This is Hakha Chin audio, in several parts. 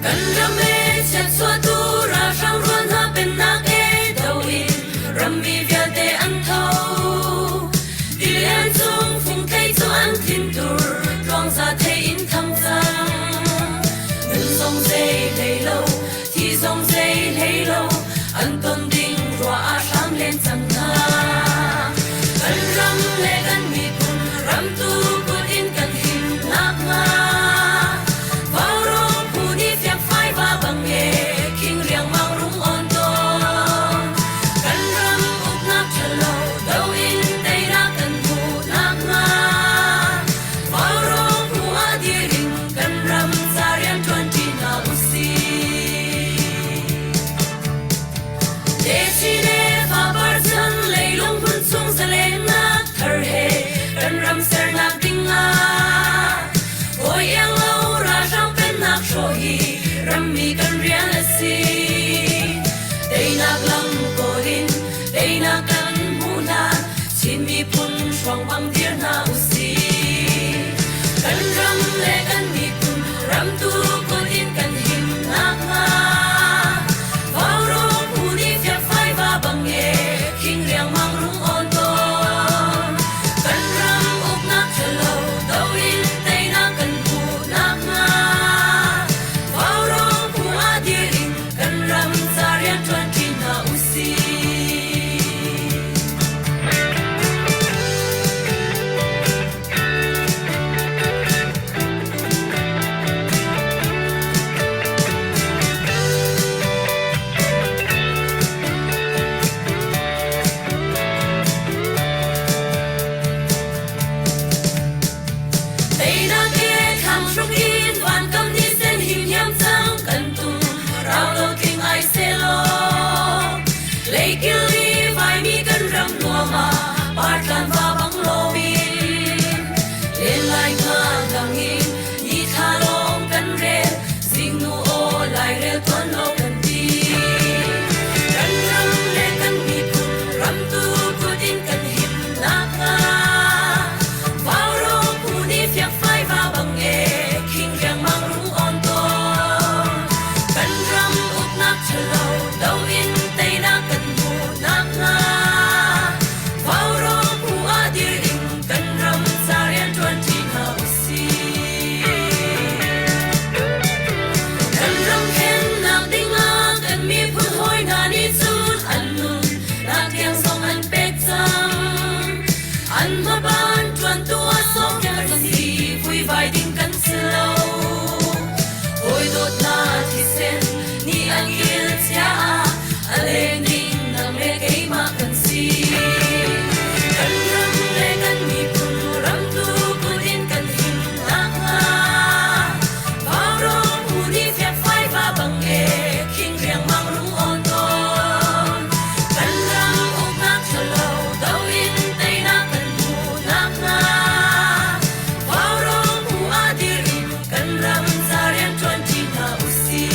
Kan ram e chiatchuahtu ralhrang rual hna pennak e do in rammi vialte an tho. Tilian cung fungthei cu an thintur tluangza thei in thang cang. Nun zong zei hlei lo, thi zong zei hlei lo, an ton ding ruah ah hram len cang hna. Kan ram le kan miphun ramtu kut in kan him nakhnga Vaurawng phu nih fiakfai va bang e khing riangmang rung on tawn. Kan ram uknak ṭhalo do in teinak kan hmuh nakhnga Vaurawng phu ah dir in kan ram ca rian ṭuanṭi hna usih. Techin le fapar chan leilung hmun chung zalennak thar he kan ram sernak ding ah hawi iang lo ralhrang pennak hrawh hi rammi kan rian a si. Teinak lam kawl in teinak kan hmuh hlan Chin miphun hruang bang dir hna usih. Kan ram le kan miphun ramtu kut in kan him nakhnga Vaurawng phu nih fiakfai va bang e khing riangmang rung awn tawn. Kan ram uknak ṭhalo do in teinak kan hmuh nakhnga Vaurawng phu ah dir in kan ram ca rian ṭuanṭi hna usih. Teinak ke thlang hruk in vankam ni sen him hiam cang kan tum rau lo tling ai selaw Leikil i vaimi kan ram nuam ah partlan va bang loin len lai nga dang in ni thla lawng kan rel zingnu aw lairel tuan lo kan ti kan ram le kan miphun ramtu kut in kan him nakhnga Vaurawng phu nih fiakfai va bang e khing riangmang rung on tawn kan ram uknak ṭhalo do in teinak kan hmuh nakhnga Vaurawng phu ah dir in kan ram ca rian ṭuanṭi hna usih. Kan ram thlennak dingah kan miphun hawi hna nih cun an nun nak tiang zong an pek cang. An hmaban ṭuantu ah sawmpiak kan si vuivai ding kan si lo. Hawi dawtnak thisen nih an kil cia ah a leng ding nang le keimah kan si. Kan ram le kan miphun ramtu kut in kan him nakhnga Vaurawng phu nih fiakfai va bang e khing riangmang rung awn tawn. Kan ram uknak ṭhalo do in teinak kan hmuh nakhnga Vaurawng phu ah dir in kan ram ca rian ṭuanṭi hna usih.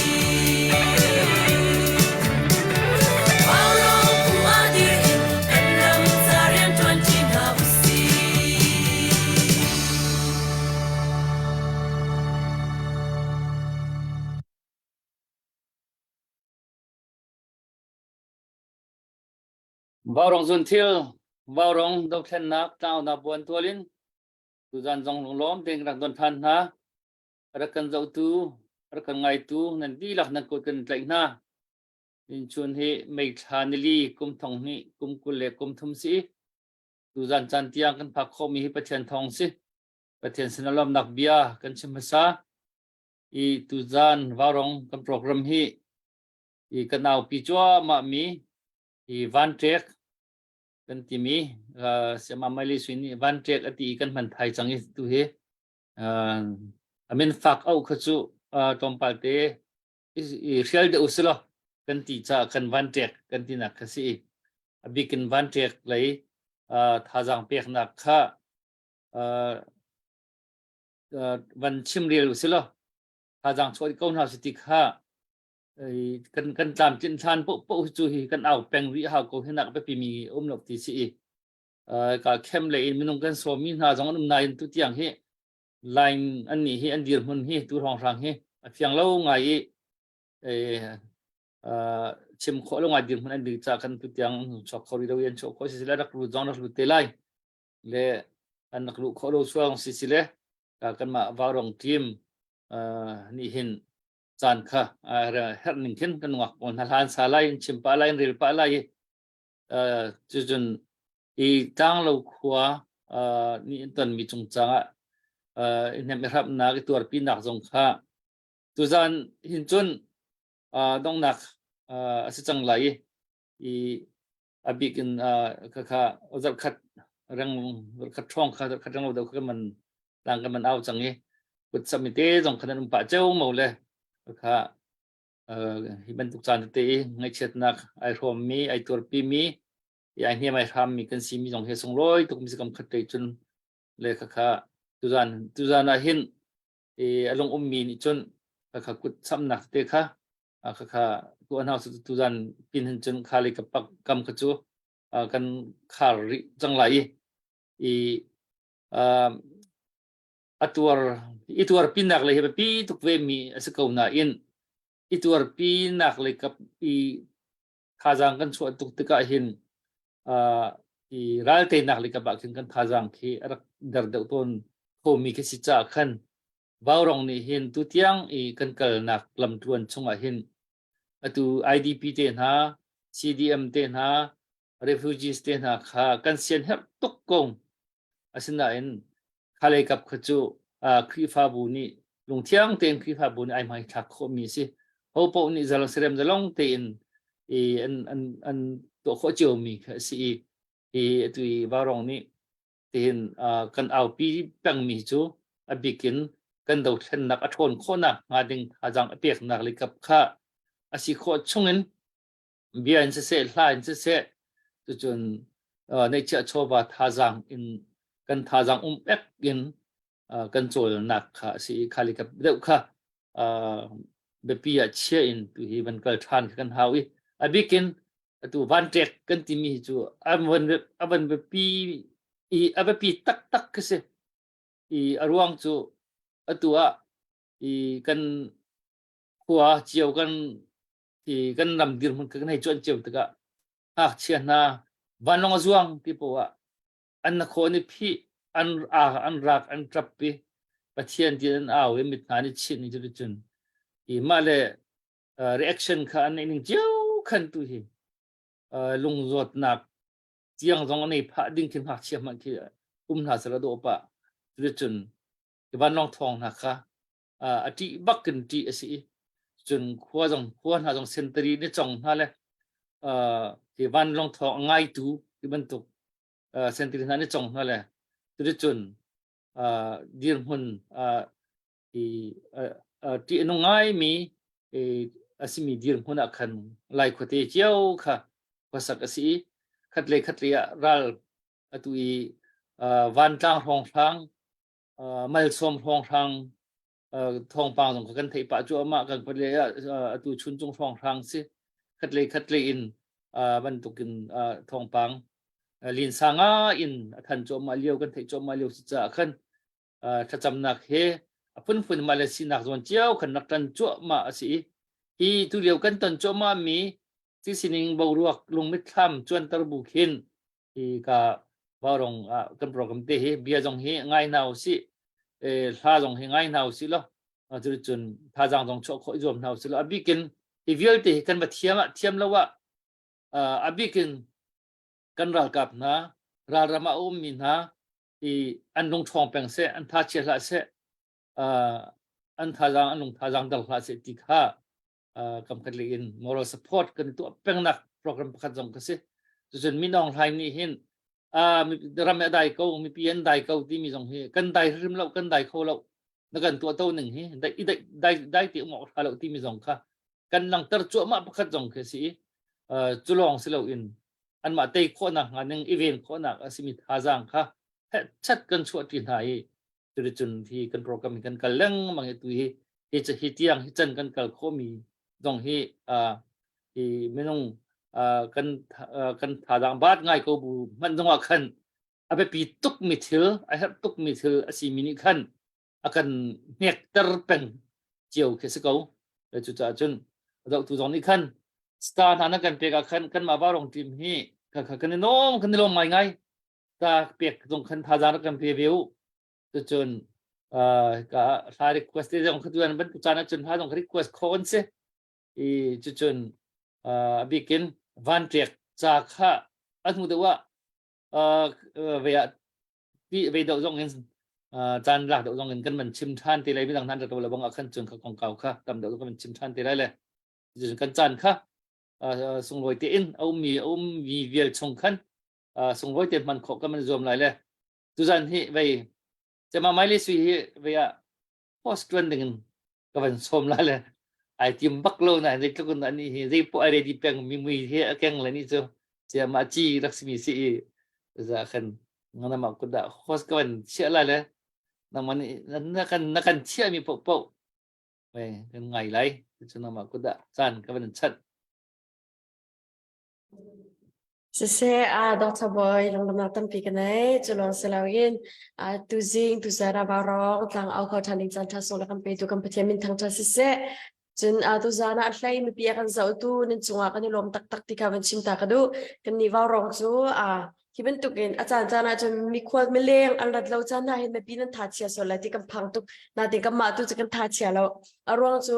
Vaurawng phu ah dir in kan ram ca rian ṭuanṭi hna usih. Vaurawng zunthil, Vaurawng dothlennak tlangaunak buan tual in tuzan zong lunglawm tein rak don than hna. Rak kan zohtu, rak kan ngaitu nan dihlak nan kut kan tlaih hna. Inchun hi May thla nili kum thong hnih kum 20 le kum thum si. Tuzan caan tiang kan phak khawhmi hi Pathian thawng si. Pathian sin lawmnak bia kan chim hmasa. I tuzan Vaurawng kan program hi i kan aupi cuahmah mi i van ṭek kan timi Siama Maili Sui nih van ṭek a ti i kan hman thai cang i tu hi. A min fak au kha cu tlawmpal te i hrial deuh usih law kan ti caah kan van ṭek kan tinak kha si i a bik in van ṭek lei thazaang peknak kha van chimrel usih law thazaang chuah ko hna usih ti kha kan tlamtlinh hlan paohpaoh hi cu hi kan au peng rih hau ko hi nak biapi mi um lo ti si i ka khem lei in minung kan sawmmi hna zong an um nain tutiang hi line an nih hi an dirhmun hi tu hrawnghrang hi a fiang lo ngai i chim khawh lo ngai dirhmun an dir ca kan tutiang chuak kho rih lo i an chuah khawh si sile rak lut zong rak lut te lai le an rak luh khawh lo suang si sile kanmah vaurong team nih hin caan kha herh ning khin kan ngak pawl hna hlan sa lai in chim pah lai in rel pah lai i cucun i tlanglo khua nih an tonmi cungcang ah i hnemh i hramhnak i tuarpinak zong kha tuzan hin cun donghnak a si cang lai i a bik in khakha zarhkhat reng zarhkhat ṭhawng kha zarhkhat reng lo deuh kha kan man tlang kan man au cang i kut sami te zong khan an um pah ceu mo le kha hi bantuk caan tete i ngaihchiatnak ai hrawmmi ai tuarpimi i ai hniam ai hrammi kan simi zong hi sunglawi tuk mi si kam khat te cun le khakha tuzan tuzan ah hin i a lung ummi nih cun khakha kut samnak te kha khakha tu an hau tuzan pin hin cun kha le ka pak kam kha cu kan khar rih cang lai i i a tuar i tuarpinak lei hi biapi tuk ve mi a si ko nain i tuarpinak lei kap i thazaang kan chuah tuk tikah hin i ral teinak lei kap ah khin kan thazaang khi a rak der deuh tawn khomi khi si caah khan Vaurong nih hin tutiang i kan kalnak lamtluan chungah hin atu IDP te hna CDM te hna refugees te hna kha kan sian herh tuk ko. Asinain khalei kap kha cu Khrihfabu nih lungthiang tein Khrihfabu nih ai hmai thlak khawhmi a si. Ho paoh nih zalong serem zalong tein i an an an tuah khawh ciomi kha a si i hi atu i Vaurong nih tihin kan aupi pengmi cu a bikin kan dothlennak a ṭhawn khawhnak hnga ding thazaang a peknak le kap kha a si khawh chungin bia in siseh hla in siseh cucun neihchiah chawva thazaang in kan thazaang um ek in kan cawlnak kha a si i khali kap deuh kha biapi ah chia in tu hi van kal ṭhan kha kan hau i a bikin atu vanṭek kan timi hi cu a van a van biapi i a biapi taktak khi si i a ruang cu atu ah i kan khua cio kan i kan ram dirhmun kan hei cuan cio tikah ngakchia hna vanlawng a zuang ti poah an na khaw ni phih an an rak an ṭap i Pathian ti an au i mit hna nih chih ni cu cun i mah le reaction kha an neih ning cio khan tu hi lungzawtnak tiang zong an ei phah ding khi ngakchia hmanh khi um hna sala dawh pah cuticun vanlawng thawng hna kha a ṭih bak in ṭih a si i cun khua zong khua hna zong sentari ni chong hna le hi vanlawng thawng a ngaitu ti bantuk sentari hna ni chong hna le cuticun dirhmun i ṭih a nung ngaimi a simi dirhmun ah khan Lai khuate cio kha khuasak a si i khatlei khatlei ah ral atu i vantlang hrawnghrang malsawm hrawnghrang thawngpang zong kha kan theih pah cuahmah kan khualei ah atu chuncung hrawnghrang si khatlei khatlei in bantukin thawngpang linsa nga in a than cuahmah lio kan theih cuahmah lio si caah khan thlacamnak he a phunphun mah le sinak zawn cio khan rak ṭan cuahmah a si i hi tulio kan ton cuahmah mi thil sining boruak lungmitthlam cuanter bu khin hi ka vaurong ah kan program te hi bia zong hi ngai hna usih hla zong hi ngai hna usih law cun thazaang zong chuah khawh i zuam hna usih law a bikin hi vialte hi kan va thiam ah thiam lo ah a bikin kan ralkap hna ralram ah a ummi hna i an lung ṭhawng peng seh an tha chia hlah seh an thazaang an lung thazaang dal hlah seh ti kha kamkhat lei in moral support kan tuah pengnak program pakhat zong ka si cucun Min Aung Hlaing nih hin. Ram a dai ko, mipi an dai ko timi zong hi kan dai hrim lo, kan dai kho lo. Na kan tuah to ning hi dai dai dai dai ti um awk tha lo timi zong kha kan langhter cuahmah pakhat zong khi si i cu lawng si loin anmah tei khawhnak hnga ning i ven khawhnak a simi thazaang kha chat kan chuah ṭi hna i cuticun hi kan program hi kan kal lengmang i tu hi hi hi tiang hi can kan kal khawhmi zong hi hi minung kan kan thazaang baat ngai ko bu hmanh zongah khan a biapi tukmi thil a herh tukmi thil a simi nih khan a kan hnekter peng cio khi si ko. Cucaah cun zohtu zong nih khan star hna nan kan pek ah khan kanmah Vaurawng team hi kan i lawm kan i lawm ngaingai. Ta pek zong khan thazaang rak kan pe ve u. Cucun ka hla request te zong kha tuan bantuk caan ahcun hla zong request khawh an si. I cucun a bikin van ṭek ca kha a hnu deuh ah ve ah ti ve deuh zong in caan lak deuh zong in kan man chim ṭhan te lai. Midang hna rat lo bang ah khan cun kha kongkau kha tam deuh kan man chim ṭhan te lai le cun kan caan kha sunglawi tein a ummi a ummi vial chung khan sunglawi te hman khawh kan man zuam lai le tuzan hi vei cema mai le sui hi vei ah post tuan ding in ka van sawm la le ai tim bak lo na zeitluk in ani hi zei po ai ready peng mi mui he a keng le ni cu cia ma chi rak simi si i za khan ngana ma ku da host ka van chia la le nangman na kan na kan chia mi po po ve kan ngai lai cu na ma ku da chan ka van chat. Siseh, Dr. Bawi lungdamnak tampi ka nei. Cu lawng si loin tuzing tuzan ah vaurawng tlang au kho ṭhan ding caan ṭha sung le kan petu kan Pathian min thangṭhat siseh. Cun tuzan ah hlei mipi a kan zohtu nan cungah kan i lawm taktak ti kha van chim ta ka duh. Kannih vaurawng cu hi bantukin a caan caan ahcun mikhual mileng an rat lo caan hna hin mipi nan tha chia sual lai ti kan phang tuk. Natin kanmah tu cu kan tha chia lo. A ruang cu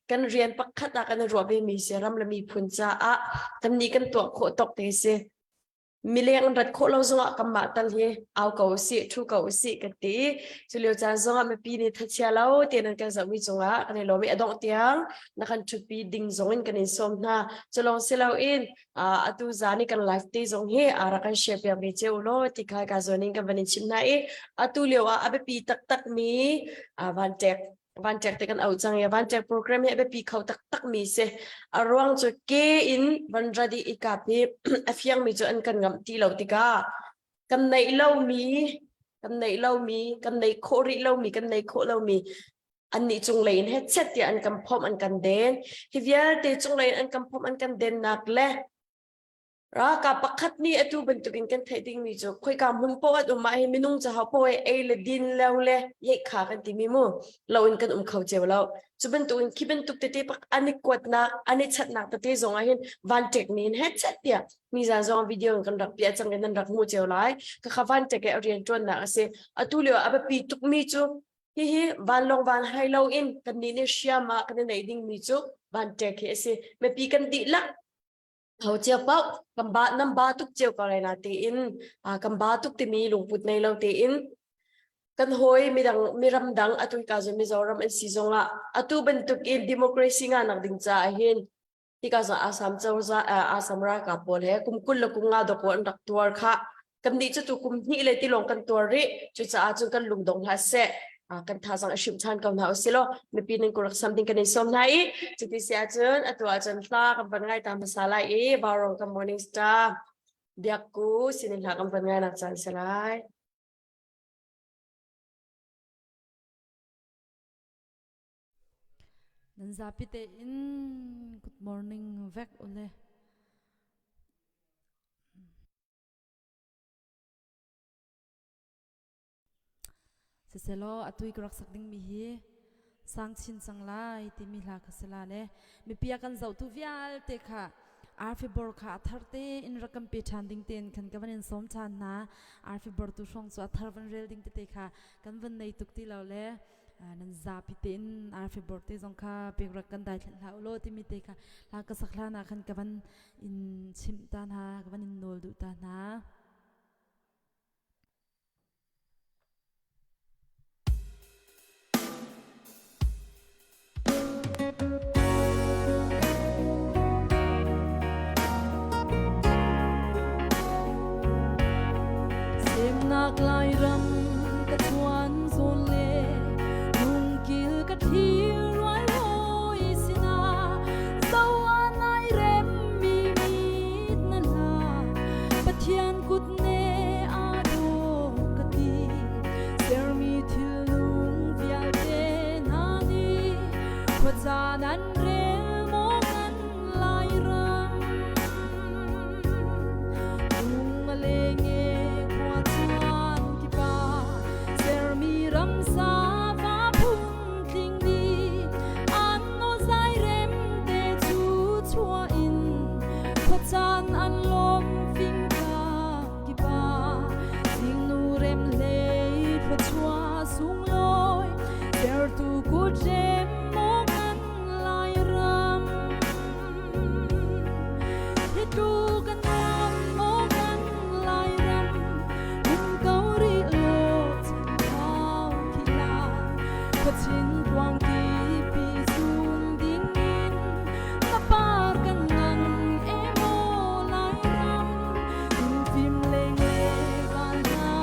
kan rian pakhat ah kan i ruah ve mi si, ram le miphun caah kan nih kan tuah khawh tawk te si. Mileng an rat khawh lo zongah kanmah tal hi au ko usih, thu ko usih kan ti. Cu lio caan zongah mipi nih thachia lo te nan kan zohmi cungah kan i lawm i a dongh tiang na kan ṭhutpi ding zong in kan in sawm hna. Cu lawng si loin atu zan i kan live te zong hi rak kan share piak ve cio law ti kha ka zawn in kan van in chim hna i atu lio ah a biapi taktak mi van ṭek van ṭek te kan au cang i van ṭek program hi a biapi kho taktak mi si. A ruang cu ke in van radi i kap hi a fiang mi cu an kan ngamh ti lo tikah kan neih lomi kan neih lomi kan neih khawh rih lomi kan neih khawh lomi annih cunglei in hetchet tiah an kan phomh an kan den. Hi vialte cunglei in an kan phomh an kan dennak le ralkap pakhat nih atu bantukin kan theih dingmi cu khoika hmun poh an um ah hin minung cu ho poh ei le din lo le yeikha kan timi mu lo in kan um kho cio lo. Cu bantukin khi bantuk tete pak an i kuatnak an i chatnak tete zong ah hin van ṭek ni in hetchet tiah nizan zong video in kan rak piah cang in nan rak hmuh cio lai. Khakha van ṭek i a rian ṭuannak a si. Atu lio ah a biapi tukmi cu hihi vanlawng van hai lo in kannih nih hriam ah kan i neih dingmi cu van ṭek hi a si. Mipi kan dihlak ho cio paoh kan ba nan ba tuk cio ko lai na tiin kan ba tuk timi lungput nei lo tiin kan hawi midang miram dang atu ka zu Mizoram an si zongah atu bantuk in democracy nga nak ding caah hin Hika zong Assam cozah Assam ralkap pawl he kum 20 le kum nga dawk an rak tuar kha. Kan nih cu tu kum hnih le tilawng kan tuar rih. Cucaah cun kan lungdong hlah seh. Kan thazang a hrimh ṭhan ko hna usih law mipi nan kurak sam ding kan in sawm hna i cuti si ahcun atu ahcun hla kan van ngai ta hmasa lai i Vaurawng kan Morning Star Biakku sinin hla kan van ngai nak caan si lai. Nan zapi tein good morning vek ule. Siselaw atui ka rak sak ding mi hi sang chin cang lai timi hla kha sila le mipi a kan zohtu vialte kha arfi bor kha a thar te in rak kan pe ṭhan ding tein khan ka van in sawm ṭhan hna. Arfi bor tu hrawng cu a thar van rel ding tete kha kan van nei tuk ti lo le nan zapi tein arfi bor te zong kha pek rak kan dai thlen hlah ulaw timi te kha hla ka sak hlan ah khan ka van in chimh ta hna, ka van in nawl duh ta hna. Khuacaan an rel maw kan Lairam? Lung a leng e khuacaan kipa sermi ramsa va phun tling dih an aw zai rem te cu chuah in khuacaan an lawm fingtlang kipa zingnu rem hlei thluachuah sunglawi sertu kut rem maw kan Lairam hi tluk a nuam maw kan Lairam um ko rih law chanthau khi la khuachin tluangki pi zum ding in na par kan ngang e maw Lairam Lungfim le nge van hna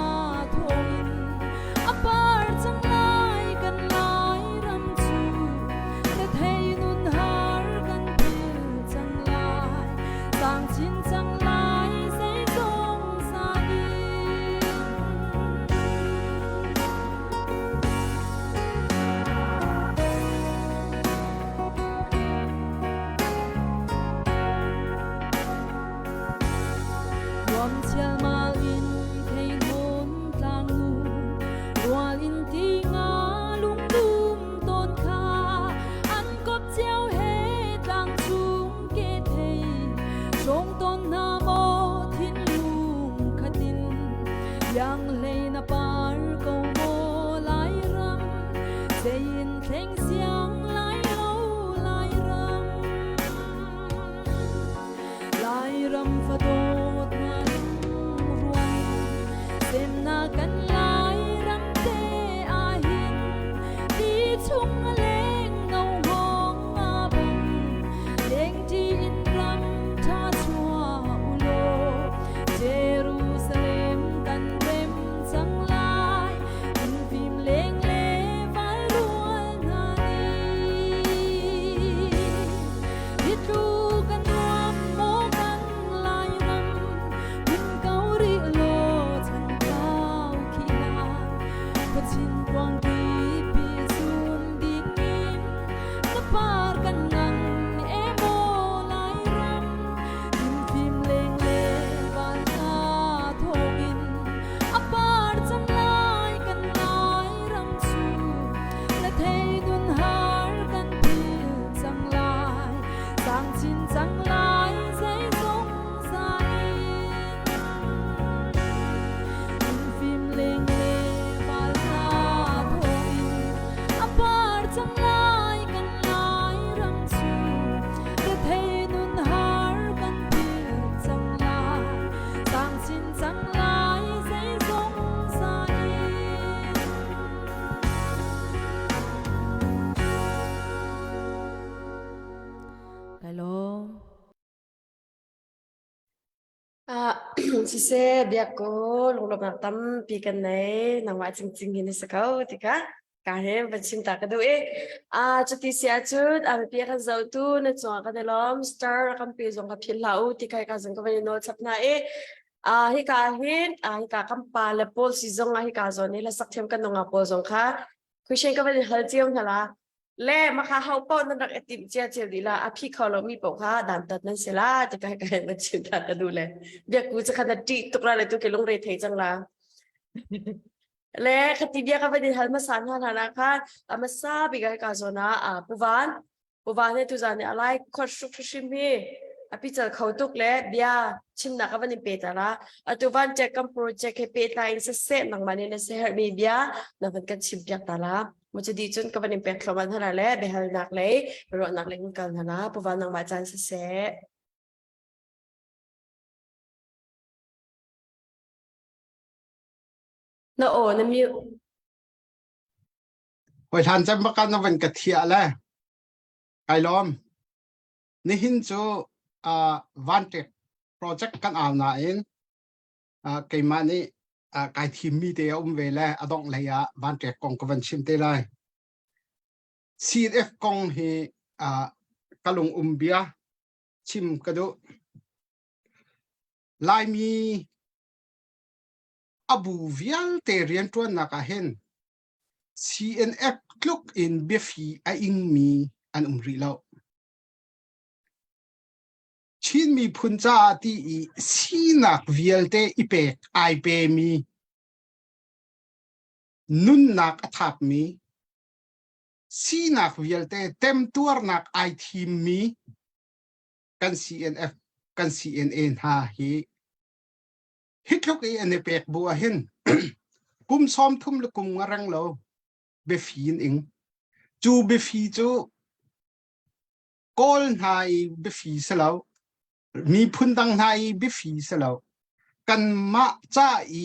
thawngin a par cang lai kan Lairam cu rethei nun har kan phil cang lai sang chin cang lai zeizong sa in. Ruam chialmal in theinhun tlangnu rual in ti nga lungdum tawn kha an kop cio he tlang chung ke thei song ton na maw thinlung khatin yang hlei na par ko maw lai ram zein thleng siang lai lo lai ram Lairam fadawt na lungruang semnak kan Lairam te ahhin ti chung a leng no hngawng nga bang lengṭi in ram ṭha chuah u law Jerusalem kan rem cang lai Innfim leng le val rual hna nih Hi tluk a nuam maw kan Lairam hmun ko rih law chan kau khi hlan khuachin kuangpi pi zum ding in na par kan ngang e maw Lairam Fimfim leng le van hna thawngin a par cang lai kan Lairam cu na thei nun har kan phil cang lai sang chin cang lai zeizong za in fim leng le val hna thawngin a par cang lai kan lai ram cu rethei nun har kan phil cang lai sang chin cang lai zeizong za in Kai lawm. Ah, siseh biakku lunglawmhnak tampi kan nei nangmah cingcing hi na si ko tika ka he van chim ta ka duh i ah cuti si ahcun a biapi kan zohtu na cungah kan i lawm star kan pe zong ka philh hlah u ti kai ka zong ka van i nawl chap hna i ah hika hin ah hika kan pa le pawl si zong ah hika zawn i hlasak thiam kan nungak pawl zong kha question ka van i hal cio hna la le maka ho paoh nan rak i timh cia cio dih la a phi kho lomi paoh kha dantat nan si la ti ka ka van chim ta ka duh le biakku cu khan na ṭih tuk la le tu ke lungre thei cang la le khati bia ka van in hal hmasa hna hna khan a hmasa bik ah ka zawn ah puvan Puva nih tuzan nih a lai khot hruk hrim hi a pical kho tuk le bia chimnak ka van in pe ta la. Atu van check kan project he pehtlai in siseh nangmah nih na siaherhmi bia na van kan chim piak ta la. Mu cu dih cun ka van in pek thluahmah hna le biahalnak lei ruahnak lei in kal hna la. Puva nangmah caan siseh. Na aw na mute. Hoi hlan cem bak na van ka thiah le kai lawm. Nihin cu uh, Vantek project kan au nain uh, keimah nih uh, kai thimmi te a um ve le a dongh lei ah Vantek kong ka van chim te lai. CNF kong hi uh, ka lung um bia chim ka duh. Laimi a bu vialte rianṭuannak ah hin CNF tluk in biafi a ingmi an um rih lo. Chin miphun caah ti i sinak vialte i pek ai pemi nunnak a thapmi sinak vialte temtuarnak ai thimmi kan CNF kan CNA hna hi hi tluk i an i pek bu ah hin kum 30 le kum nga reng lo biafi in ing cu biafi cu Kawl hna i biafi si lo miphun dang hna i biafi si lo kanmah ca i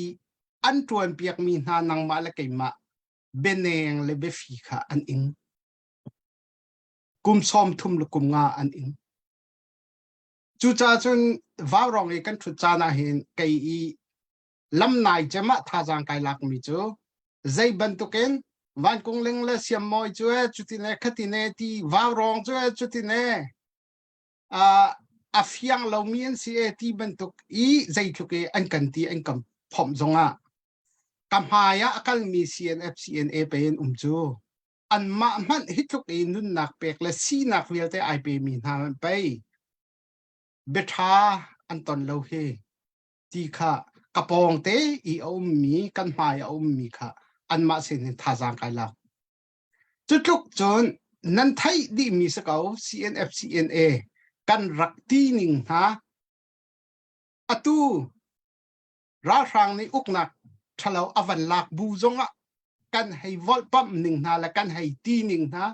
an ṭuan piakmi hna nangmah le keimah bianeng le biafi kha an ing kum 30 le kum nga an ing cucaah cun vaurawng i kan ṭhut caan ah hin kei i lamnai cem ah thazaang kai lakmi cu zei bantukin vankung ling le siammawi cu e cutin e khatin e ti vaurawng cu e cutin e a fiang lomi an si e ti bantuk i zeitluk i an kan ti an kan phomh zongah ka hmai ah a kalmi CNF CNA pe in um cu anmah hmanh hi tluk i nunnak pek le sinak vialte ai pemi hna pei biaṭha an ton lo hi ti kha ka pawng te i a ummi kan hmai a ummi kha anmah sin in thazaang kai lak. Cu tluk cun nan theih dihmi si ko CNF CNA kan rak ti ning hna atu ralhrang nih uknak ṭhalo a van lak bu zongah kan hei volhpamh ning hna le kan hei ti ning hna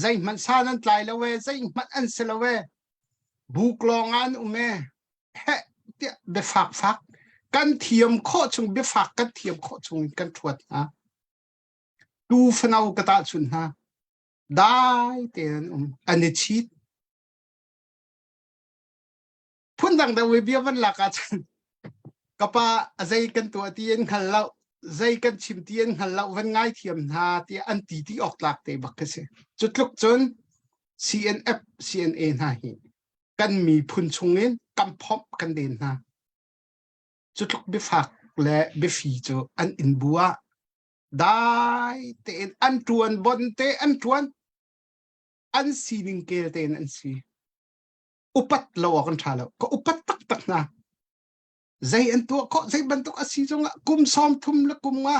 zeihmanh san an tlai lo e zeihmanh an si lo e buk lawng ah an um e heh tiah biafak fak kan thiam khawh chung biafak kan thiam khawh chung in kan ṭhuat hna tu fano ka tahchunh hna dai tein an um an i chit phundang deuh i bia van lak ahcun ka pa a zei kan tuah ti an hngal lo zei kan chim ti an hngal lo van ngai thiam hna tiah an ti ti awk tlak te bak ka si cu tluk cun CNF CNA hna hi kan miphun chungin kan phomh kan den hna cu tluk biafak le biafi cu an inn bu ah dai tein an tuan bon te an tuan an sining kel tein an si upat lo awk an ṭha lo ka upat taktak hna zei an tuah khawh zei bantuk a si zongah kum 30 le kum nga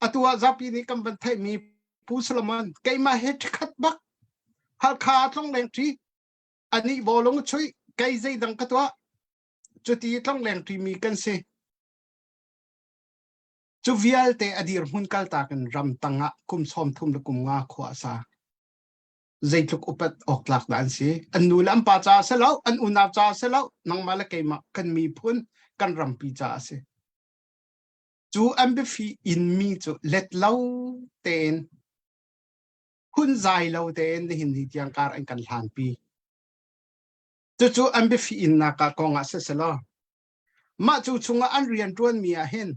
atu ah zapi nih kan van theihmi Pu Solomon keimah he ṭhikhat bak Halkha tlongleng ṭi anih bawlung chuih kei zeidang ka tuah cuti tlongleng ṭimi kan si cu vialte a dirhmun kaltak in ram tangah kum 30 le kum nga khua a sa zeitluk upat awk tlak dah an si an nu le an pa caah si lo an unau caah si lo nangmah le keimah kan miphun kan rampi caah a si cu an biafi in mi cu let lo tein hun zai lo tein nihin ni tiang kar an kan hlanpi cucu an biafi in nak ah kong ah siselaw mah cu chungah an rian ṭuan mi ah hin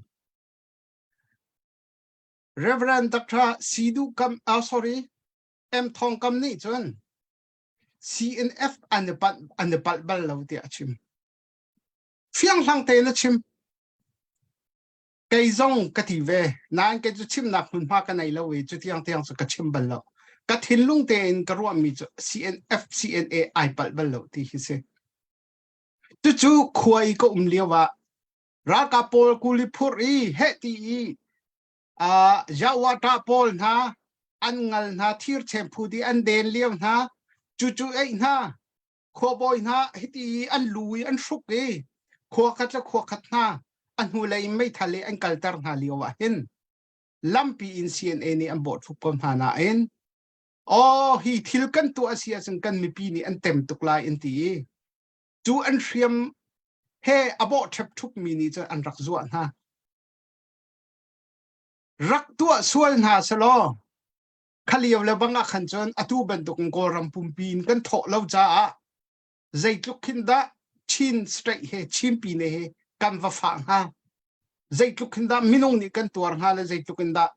Reverend Dr. Sidu Kam oh sorry M Thong Kam nih cun CNF an i palh an i palh bal lo tiah a chim. Fianghlang tein a chim. Kei zong ka ti ve. Nain kei cu chimnak hmunhma ka nei lo i cu tiang tiang cu ka chim bal lo. Ka thinlung tein ka ruahmi cu CNF CNA ai palh bal lo ti hi si. Cucu khua i ka um lio ah ralkap pawl kuli phurh i heh ti i Yawata pawl hna an ngal hna thir chemphu di an den lio hna cucu eih hna khuabawi hna hiti i an lu i an hruk i khua khat le khua khat hna a hnulei in meithal i an kalter hna lio ah hin lampi in CNA nih an bawh thup ko hna nain aw hi thil kan tuah a si ahcun kan mipi nih an tem tuk lai an ti i cu an hriam he a bawh ṭhep ṭhup mi nih cun an rak zuah hna rak tuah sual hna selaw khalio le bang ah khan cun atu bantuk in Kawlram pumpi in kan thawh lo caah zeitluk khin dah Chin state he Chin pine he kan va fah hnga zeitluk khin dah minung nih kan tuar hnga le zeitluk in dah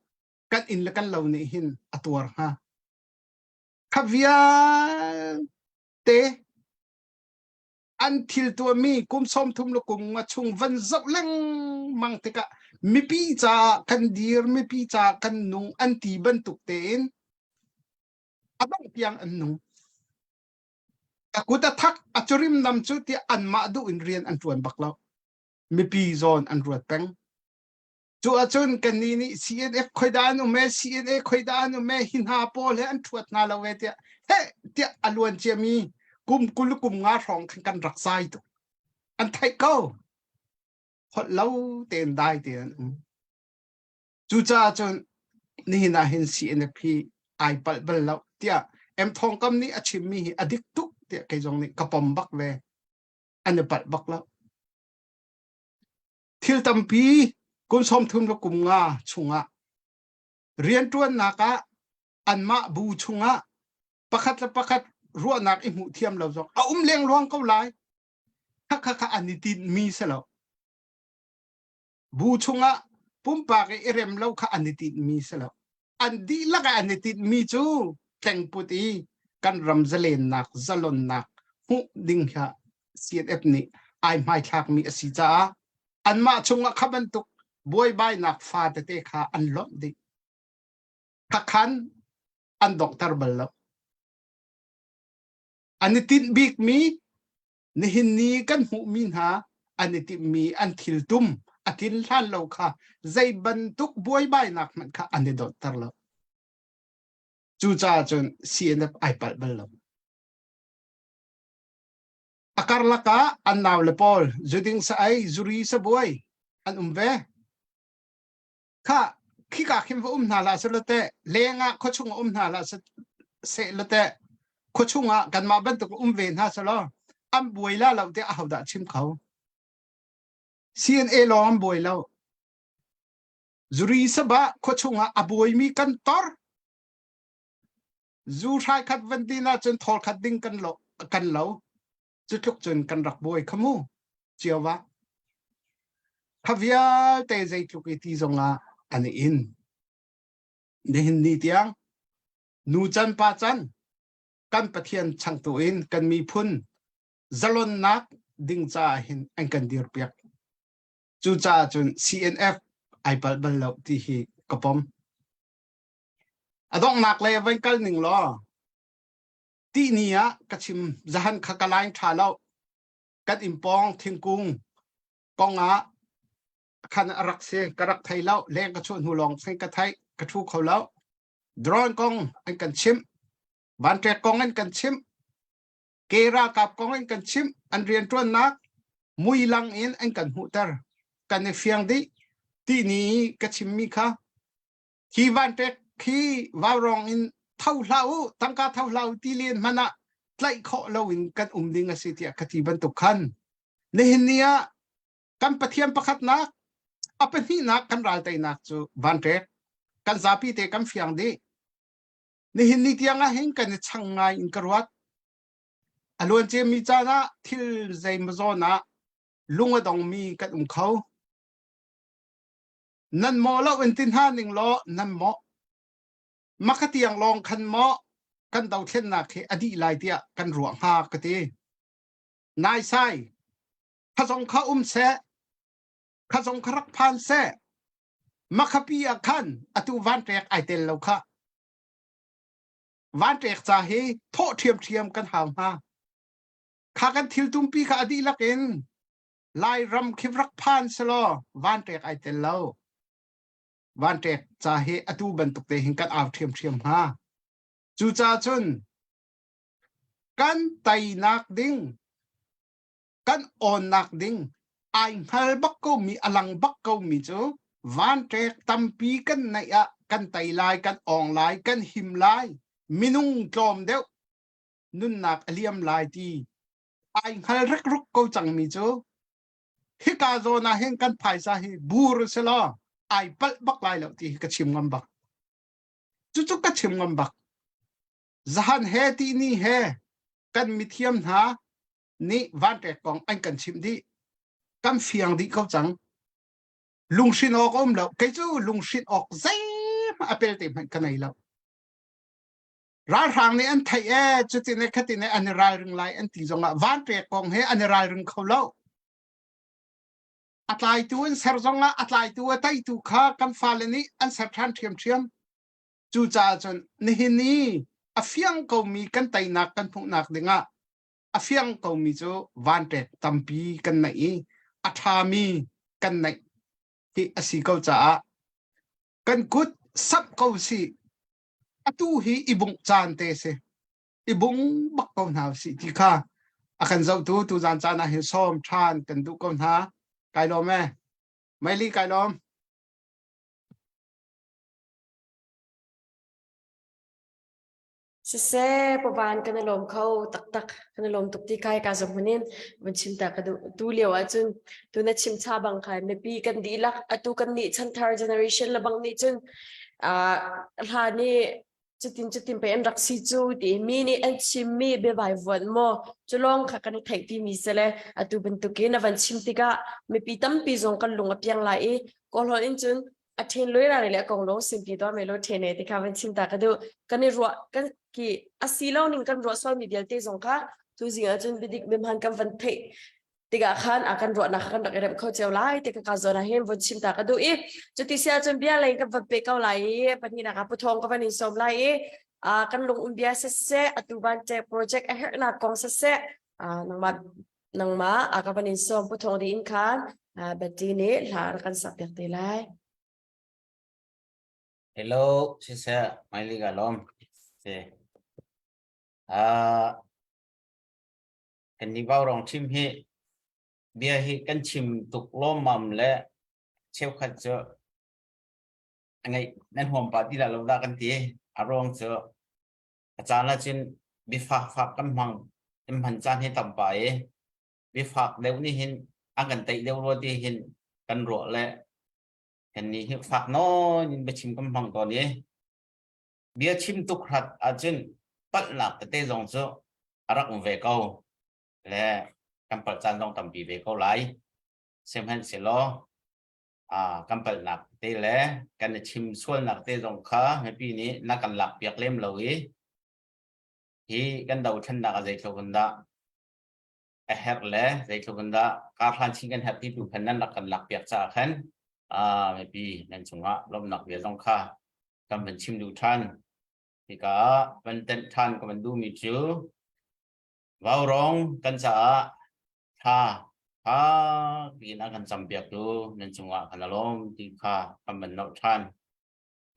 kan inn le kan lo nih hin a tuar hnga kha vialte an thil tuahmi kum 30 le kum nga chung van zoh lengmang tikah mipi caah kan dir mipi caah kan nung an ti bantuk tein a dongh tiang an nung. A kut a thak a curim nam cu tiah anmah duh in rian an ṭuan bak lo. Mipi zawn an ruat peng. Cu ahcun kannih nih CNF khoida an um e, CNA khoida an um e, hi hna pawl he an ṭhuat hna lo e tiah heh tiah a luan ciami kum 20 kum nga hrawng khan kan rak zai tuk. An theih ko. Holh lo tein dai tein an um. Cucaah cun nihin ah hin CNF hi ai palh bal lo tiah M Thawng Kam nih a chimmi hi a dik tuk tiah kei zong nih ka pom bak ve. An i palh bak lo. Thil tampi kum 30 le kum nga chungah rianṭuannak ah anmah bu chungah pakhat le pakhat ruahnak i hmuh thiam lo zong a um lengluang ko lai. Khakha kha an i tinhmi si lo. Bu chungah pumpak i i rem lo kha an i tinhmi si lo. An dihlak ah an i tinhmi cu tlengput i kan ram zalennak, zalonnak hmuh ding kha CNF nih ai hmaithlakmi a si caah anmah chungah kha bantuk buaibainak fa tete kha an lonh dih. Khakhan an donghter bal lo. An i tinh bikmi nihin ni kan hmuhmi hna an i timhmi an thiltum a tlin hlan lo kha zei bantuk buaibainak hmanh kha an i donhter lo. Cucaah cun CNF ai palh bal lo. A karlak ah an nau le pawl zuding sa ei zuri sabuai an um ve. Kha khika khin va um hna hlah seh te leng ah khuachung ah um hna hlah seh te khuachung ah kanmah bantuk um ve hna selaw an buai la lo te ahodah chim kho CNA lawng an buai lo zuri saba khuachung ah a buaimi kan tor zu hrai khat van din ahcun thawl khat ding kan lo kan lo Cu tluk cun kan rak buai kha mu cio va. Kha vialte zeitluk i ti zongah an i in. Nihin ni tiang nu can pa can kan Pathian changtu in kan miphun zalonnak ding caah hin an kan dirpiak. Cucaah cun CNF ai palh bal lo ti hi ka pom. A donghnak lei van kal ning law Tihni ah ka chim zahan kha ka line ṭha lo. Kan inn pawng thingkung kong ah khan a rak si ka rak thei lo leng ka chuah hnu lawng khin ka theih ka ṭhu kho lo. Drone kong an kan chimh vanṭek kong an kan chimh ke ralkap kong an kan chimh an rianṭuannak mui lang in an kan hmuhter kan i fiang dih tihni ka chimmi kha Hi vanṭek khi vaurawng in tho hlah u, tangka tho hlah u ti len hmanh ah tlaih khawh loin kan um ding a si tiah ka ti bantuk khan nihin ni ah kan Pathian pakhatnak a pahnihnak kan ral teinak cu vanṭek kan zapi te kan fiang dih. Nihin ni tiang ah hin kan i chang ngai in ka ruat. A luan ciami caan ah thil zeimaw zawn ah lung a dongmi kan um kho. Nan mawh lo in ti hna ning law nan mawh. Maka tiang lawng khan maw kan dothlennak hi a dih lai tiah kan ruah hnga ka ti. Naisai, kha zong kha um seh, kha zong kha rak phan seh. Makhapi ah khan atu vanṭek ai tel lo kha. Vanṭek ca hi thawh ṭhiamṭhiam kan hau hna. Kha kan thil tumpi kha a dihlak in Lairam khi rak phan selaw vanṭek ai tel lo. Vanṭek ca hi atu bantuk te hin kan au ṭhiamṭhiam hnga. Cucaah cun kan teinak ding, kan awnnak ding ai hngal bak komi, a lang bak komi cu vanṭek tampi kan neih ah kan tei lai, kan awng lai, kan him lai, minung tlawm deuh nunnak a liam lai ti ai hngal rikruk ko cangmi cu hika zawn ah hin kan phaisa hi bur si law ai palh bak lai lo ti hi ka chim ngam bak. Cucu ka chim ngam bak. Zahan he ti ni he kan mithiam hna nih vanṭek kong an kan chimh dih. Kan fiang dih ko cang. Lunghrin awk a um lo. Kei cu lunghrin awk zeihmanh a pelte hmanh ka nei lo. Ralhrang nih an theih ee cutin e khatin e an i ralring lai an ti zongah vanpek kong he an i ralring kho lo. A tlaitu an ser zongah a tlaitu a teitu kha kan fale nih an ser ṭhan ṭhiamṭhiam. Cucaah cun nihin i a fiang komi kan teinak kan hmuhnak dingah. A fiang komi cu vanṭek tampi kan neih i a ṭhami kan neih ti a si ko caah kan kut samh ko sih. Atu hi i bungh caan te si. I bung bak ko hna usih ti kha a kan zohtu tuzaan caan ah hin sawm ṭhan kan duh ko hna. Kai lawm e. Meili kai lawm. Siseh, pavan kan i lawm kho taktak. Kan i lawm tuk ti kai ka zong hmun in vun chim ta ka duh. Tu lio ahcun tu na chim cha bang khan mipi kan dihlak atu kan nih chanthar generation le bang nih cun ah hla nih cutin cutin pe an rak si cu ti mi nih an chimmi biavai vuan maw cu lawng kha kan i theih timi si le atu bantukin a van chim tikah mipi tampi zong kan lung a piang lai i kawlhawl in cun a ṭhen loi ra le a kong lo simpi to me lo ṭhen e ti kha van chim ta ka duh kan i ruah kan ki a si lo ning kan ruah sual mi vialte zong kha tu zing ah cun biadik mimhan kan van theih tikah khan a kan ruahnak kha kan rak i remh kho cio lai ti ka ka zawn ah hin vun chim ta ka duh i cuti si ahcun bia lei kan van pe ko lai i pahnihnak ah puthawng ka van in sawm lai i kan lung um bia siseh atu ban te project a herhnak kong siseh nangmah nangmah a ka van in sawm puthawng di in khan Betty nih hla rak kan sak piak te lai. Hello, siseh, maili ka lom. Si. Ah, Kan nih Vaurong chim hi bia hi kan chim tuk lawmmam le cheukhat cu a ngeih nan huam pah ti dah lo dah kan ti. A ruang cu a caan ahcun biafak fak kan hmang kan hman caan hi tam pah i biafak deuh nih hin an kan teih deuh rua ti hin kan ruah le kan nih hi fak nawn in biachim kan hmang tawn i bia chim tuk hrat ahcun palhnak tete zong cu a rak um ve ko le kan palh caan zong tampi ve ko lai. Sihmanhsehlaw kan palhnak te le kan i chim sualnak te zong kha mipi nih na kan lakpiak lem lo i hi kan dothlennak a zeitluk in dah a herh le zeitluk in dah karhlan chin kan herh ti tu khan nan rak kan lakpiak caah khan mipi nan cungah lawmhnak bia zong kha kan van chim duh ṭhan. Hika ah van tenh ṭhan ka van duhmi cu Vaurong kan caah thla fak piin a kan campiaktu nan cungah kan i lawm ti kha kan van nolh ṭhan.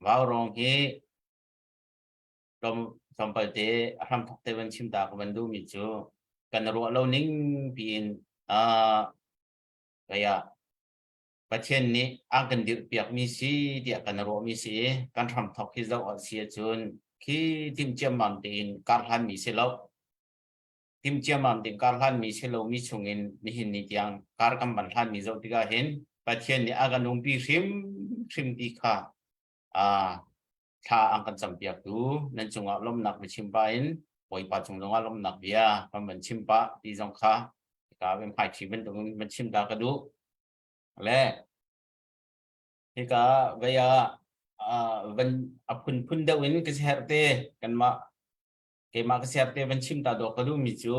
Vaurong hi tlawmpal te a hramthok te van chim ta ka van duhmi cu kan ruah lo ning piin uh, ah Pathian nih a kan dirhpiakmi si tiah kan ruahmi si i kan hramthok hi zoh a si ahcun khi timh ciammam tein kar hlanmi si lo. Timh ciammam tein kar hlanmi si lomi chungin nihin ni tiang kar kan van hlanmi zoh tikah hin Pathian nih a kan umpi hrimhrim ti kha thla an kan campiaktu nan cungah lawmhnak biachim pah in Bawipa cung zongah lawmhnak bia kan van chim pah ti zong kha ka hmaiṭhi bantukin van chim ta ka duh. Le hika vei ah van a phunphun deuh in ka siherh te kanmah keimah ka siherh te van chim ta dawh ka duhmi cu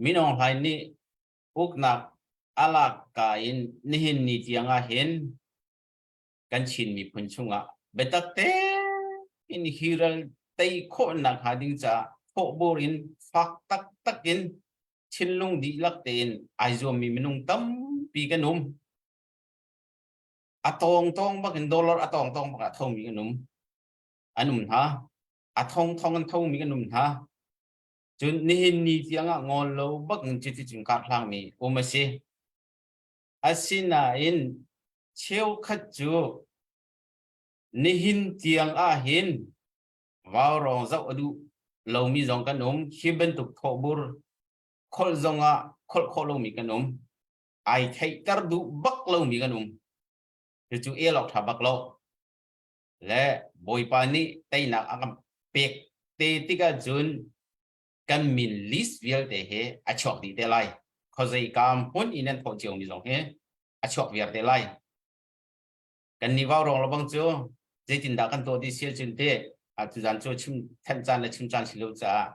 Min Aung Hlaing nih uknak a lak ka in nihin ni tiang ah hin kan Chin miphun chungah biatak tein hi ral tei khawhnak hnga ding caah thawhbur in fak taktak in thinlung dihlak tein ai zuammi minung tampi kan um. A tawng tawng bak in dollar a tawng tawng bak a thomi kan um. An um hna. A thong thong an thomi kan um hna. Cun nihin ni tiang ah ngol lo bak in cuti cun kar hlangmi um a si. Asinain cheukhat cu nihin tiang ah hin Vaurawng zoh a duh lomi zong kan um. Hi bantuk thawhbur kholh zongah kholh khawh lomi kan um. Ai theihter duh bak lomi kan um. Cucu el awk ṭha bak lo. Le Bawipa nih teinak a kan pek te tikah cun kan min list vialte he a chuak dih te lai. Khuazei kaam hmun i nan thawh ciomi zong hi a chuak viar te lai. Kan nih vaurawng lo bang cu zeitindah kan tuah ti si ahcun te tuzan cu chim thanh caan le chim caan si lo caah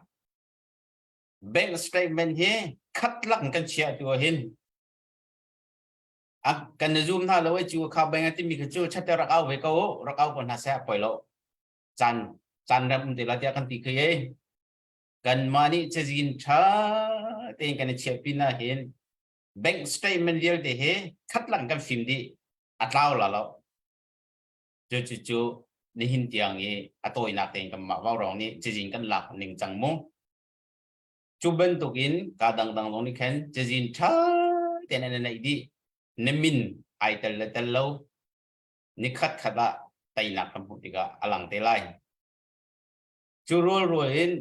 bank statement hi khat lak in kan chiah tu hin kan na zoom hna lo ai cu kha bank a timi kha cu chate rak au ve ko rak au ko hna seh poi lo caan caan rem um te la tiah kan ti khi ei. Kanmah nih cazin ṭha tein kan i chiah pin ah hin bank statement vialte hi khat lang kan fim dih a tlau la lo. Cu cu cu nihin tiang i a tawinak tein kanmah vaurawng nih cazin kan lak ning cang mu. Cu bantukin ka dangdang zong nih khan cazin ṭha tein an i neih dih. Na min ai tel le tel lo ni khat khat ah teinak kan hmuh tikah a lang te lai. Cu rualrual in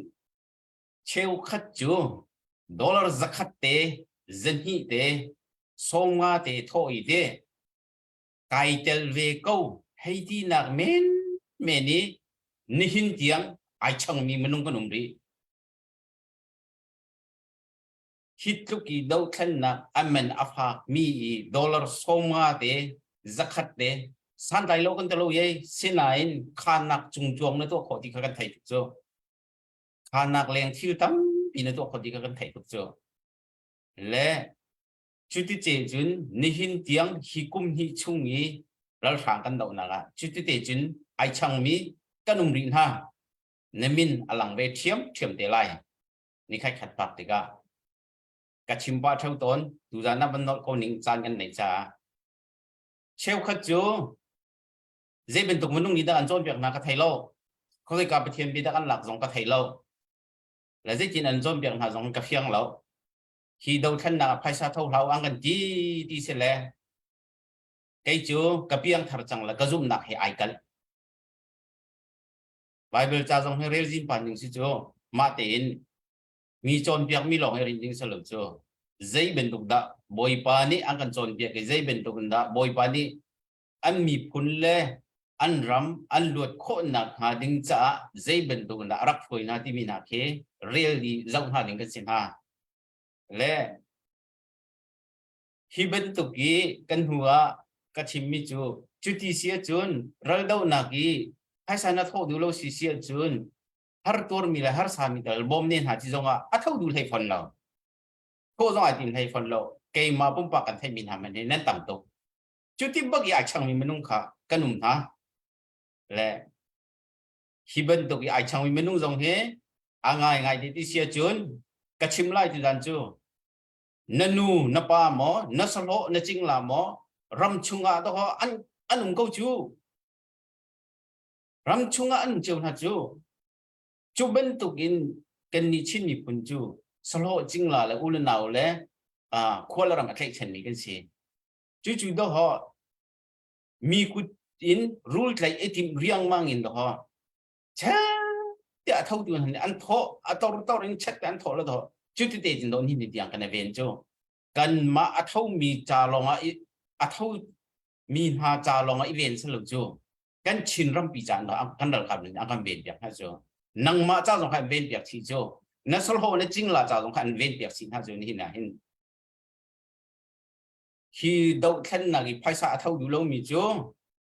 cheukhat cu dollar zakhat te, zahnih te, sawmnga te thawh i te kai tel ve ko hei tinak men men i nihin tiang ai changmi minung kan um rih. Hi tluk i dothlennak a man a fakmi i dollar 50 te zakhat te santlai lo kan ti lo ye sinain khanak cungcuang na tuah khawh ti kha kan theih tuk cu. Khanak leng thil tampi na tuah khawh ti kha kan theih tuk cu. Le cuti ce cun nihin tiang hi kum hnih chung i ralhrang kan dohnak ah cuti te cun ai changmi kan um rih hna. Na min a lang ve ṭhiam ṭhiam te lai. Ni khat khat pak tikah ka chim pah ṭheo tawn tuzan ah van nolh ko ning caan kan neih caah cheukhat cu zei bantuk minung nih dah an cawnpiak hna ka thei lo khuazei ka Pathian bia dah an lak zong ka thei lo le zeitin an cawnpiak hna zong ka fiang lo hi dothlennak ah phaisa tho hlau an kan ti ti si le kei cu ka piang thar cang le ka zumhnak he ai kalh Bible ca zong hi rel zin pan ding si cu mah tein mi cawnpiak mi lawng hi rin ding si lo cu zei bantuk dah Bawipa nih an kan cawnpiak i zei bantuk in dah Bawipa nih an miphun le an ram an luat khawhnak hnga ding caah zei bantuk in dah a rak hruai hna timi hna khi rel i zoh hna ding kan si hna. Le Hi bantuk i kan hnu ah ka chimmi cu cuti si ahcun raldohnak i phaisa na thawh duh lo si si ahcun har tuarmi le harsami tal bawm ne hna ti zongah a tho duh hlei fawn lo. Thawh zong ai tim hlei fawn lo. Keimah pumpak kan theihmi hna man hi nan tam tuk. Cuti bak i ai changmi minung kha kan um hna. Le hi bantuk i ai changmi minung zong hi a ngaingai ti ti si ahcun ka chim lai ti zan cu na nu na pa maw na sahlawh na cingla maw ram chungah to an an um ko cu ram chungah an um cio hna cu cu bantuk in kan nih Chin miphun cu sahlawh cingla le u le nau le khua le ram a tlaihchanmi kan si cu cu do ho mi kut in rul tlaih i tim riangmang in do ho tiah a thotu hna nih an thawh a tor tor in chet te an thawh le thawh cu ti te cun ni ni tiang kan i ven cu kanmah a thomi ca lawngah a tho mi hna ca lawngah i ven si lo cu kan Chin rampi ca kan ralkap nih an kan ven piak hna cu nangmah ca zong kha an ven piak chih cu na solho na cingla ca zong kha an ven piak chih hna cu nihin ah hin hi dohthlennak i phaisa a tho duh lomi cu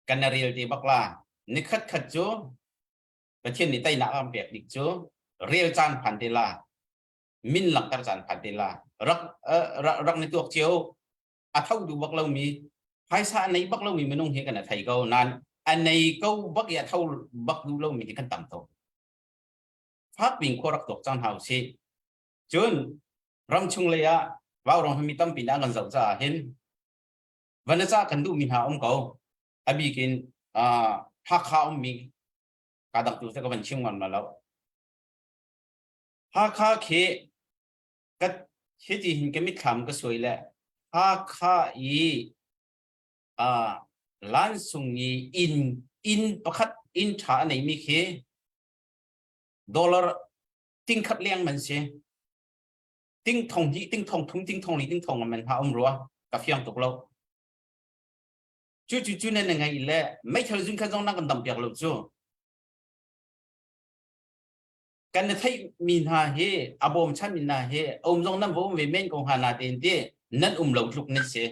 kan rel te bak la nikhat khat cu Pathian nih teinak a kan pek dik cu rel caan phan te la min langhter caan phan te la rak rak ni tuak cio a tho duh bak lomi phaisa a nei bak lomi minung hi kan a thei ko nan a nei ko bak i a tho bak duh lomi hi kan tam tuk fak pin khua rak tuak cang hau si cun ram chung lei ah vaurawng mi tampi na kan zoh caah hin vanaca kan duhmi hna um ko a bik in Hakha ummi ka dang tu ka van chim ngam lo Hakha khi ka hiti hin ka mitthlam ka suai le Hakha i lansung i inn inn pakhat inn ṭha a neimi khi dollar ting khat leng man si ting thong hnih ting thong thum ting thong li ting thong man ha um rua ka fiang tuk lo cu cu cu nan ngai le meithal zun kha zong nan kan dam piak lo cu kan na theih mi hna hi a bawm chan mi hna hi um zong nan va um ve men ko hnga na tein ti nan um lo tluk nan si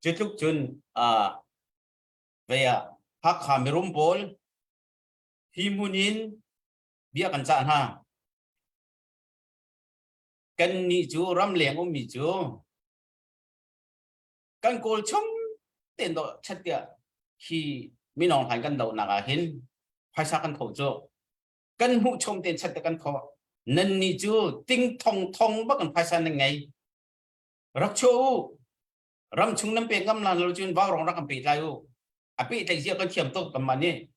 cu tluk cun vei ah Hakha mirum pawl hi hmun in bia kan cah hna kan nih cu ramleng ummi cu kan kawl chung ten do chat tiah hi minong hlain kan dohnak ah hin phaisa kan tho cu kan hmuh chom ten chat te kan tho. Nan nih cu ting thong thong bak in phaisa nan ngei. Rak chuah u. Ram chung nan pek ngam lan lo cun vaurawng rak kan pehtlai u. A pehtlaih zia kan thiam tuk kanmah nih.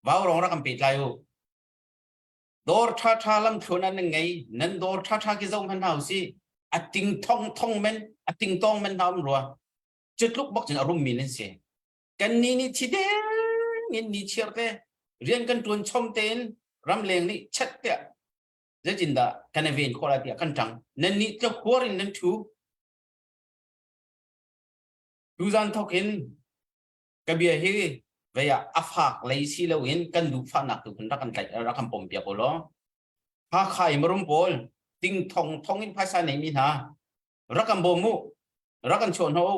Vaurawng rak kan pehtlai u. Dawr ṭhaṭha lamthluan ah nan ngei. Nan dawr ṭhaṭha khi zoh hmanh hna usih. A ting thong thong men, a ting tong men hna um rua. Cu tluk bak cun a rummi nan si. Kan nih nih thi deng in ni chiar te rian kan ṭuan chom tein ramleng nih chet tiah zeitindah kan i ven khawh lai tiah kan ṭang. Nan nih tluk huar in nan ṭhu. Tuzan thawk in ka bia hi vei ah a fak lei si loin kan duhfahnak tu khin rak kan tlaih rak kan pom piak u law Hakha i marum pawl ting thong thong in phaisa nei mi hna rak kan bawm u rak kan chuah hna u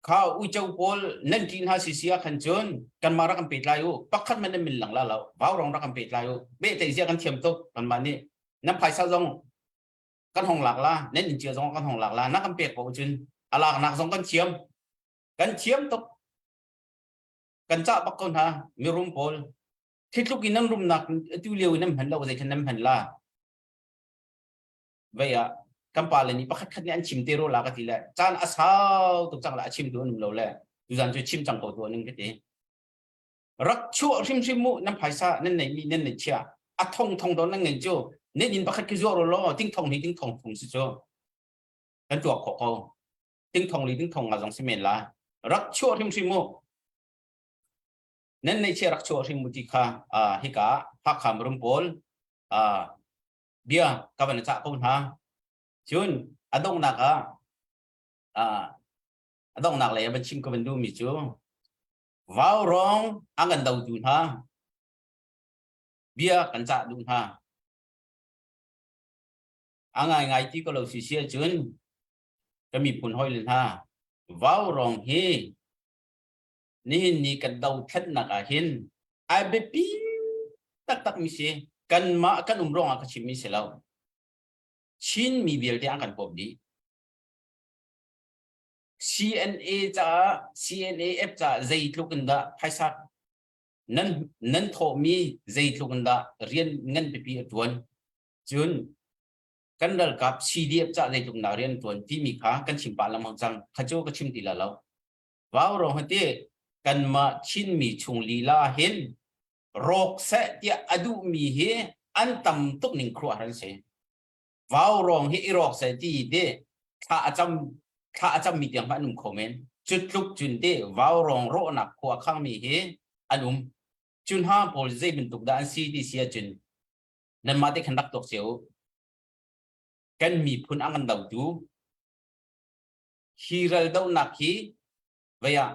kha uico pawl nan ṭih hna si si ah khan cun kanmah rak kan pehtlai u pakhat man nan min lang la lo vaurong rak kan pehtlai u pehtlaih zia kan thiam tuk kanmah nih nan phaisa zong kan hong lak la nan inn cia zong kan hong lak la na kan pek ko cun a laknak zong kan thiam kan thiam tuk kan cah bak ko hna mirum pawl khi tluk in nan rumnak tu lio in nan hman lo zei khan nan hman la vei ah kan pa le nih pakhat khat nih an chim te ro la ka ti le caan a sau tuk cang la a chim tu an um lo le tuzan cu chim cang ko tu ning ka ti rak chuah hrimhrim mu nan phaisa nan nei mi nan nei chia a thong thong don nan ngen cu nan inn pakhat khi zuar lo ting thong ni ting thong thong si cu kan tuak khawh ko ting thong li ting thong nga zong si men la rak chuah hrimhrim mu nan nei chia rak chuah hrim mu ti kha hika Hakha marum pawl bia ka van cah ko hna cun a donghnak ah a donghnak lei ah van chim ka van duhmi cu Vaurawng a ngan dotu hna bia kan cah duh hna. A ngaingai ti ko lo si si ahcun ka miphun hawi le hna vaurawng hi nihin ni kan dothlennak ah hin ai biapi taktak mi si kanmah kan um ruangah ka chimmi si lo. Chin mi vialte an kan pawm dih. CNA caah CNAF caah zeitluk in dah phaisa nan nan thawhmi zeitluk in dah rian ngan pipi a tuan cun kan ralkap CDF caah zeitluk in dah rian tuan timi kha kan chim pah lengmang cang kha cu ka chim ti la lo vau rong hati kanmah Chinmi chung lila hin rawk seh tiah a duhmi hi an tam tuk ning khuah an si Vaurawng hi i rawk seh ti ti thla a cam thla a cammi tiang hmanh an um kho men. Cu tluk cun ti vaurawng rawhnak khua khangmi hi an um. Cu hna pawl zei bantuk dah an si ti si ahcun nanmah te khan rak tuak cio u. Kan miphun a ngan dotu hi ral dohnak hi vei ah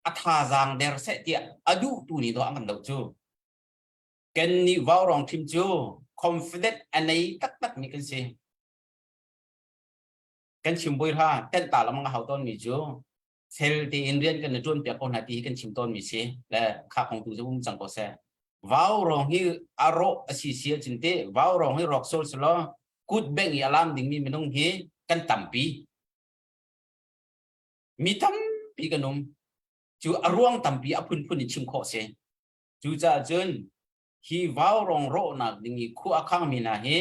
a thazaang der seh tiah a duhtu nih dawh a ngan doh cu. Kan nih vaurawng thim cu confident a nei taktak mi kan si. Kan chim boi hra tenh ta lamang a hau tawn mi cu fel tein rian kan i ṭuan piak ko hna ti hi kan chim tawn mi si le kha kong tu cu um cang ko seh. Vaurawng hi a rawh a si si ahcun te vaurawng hi rawk sol selaw kut bengh i a lam dingmi minung hi kan tampi. Mi tampi kan um. Cu a ruang tampi a phunphun in chim khawh si. Cucaah cun hi vaurawng rawhnak ding i khua a khangmi hna hi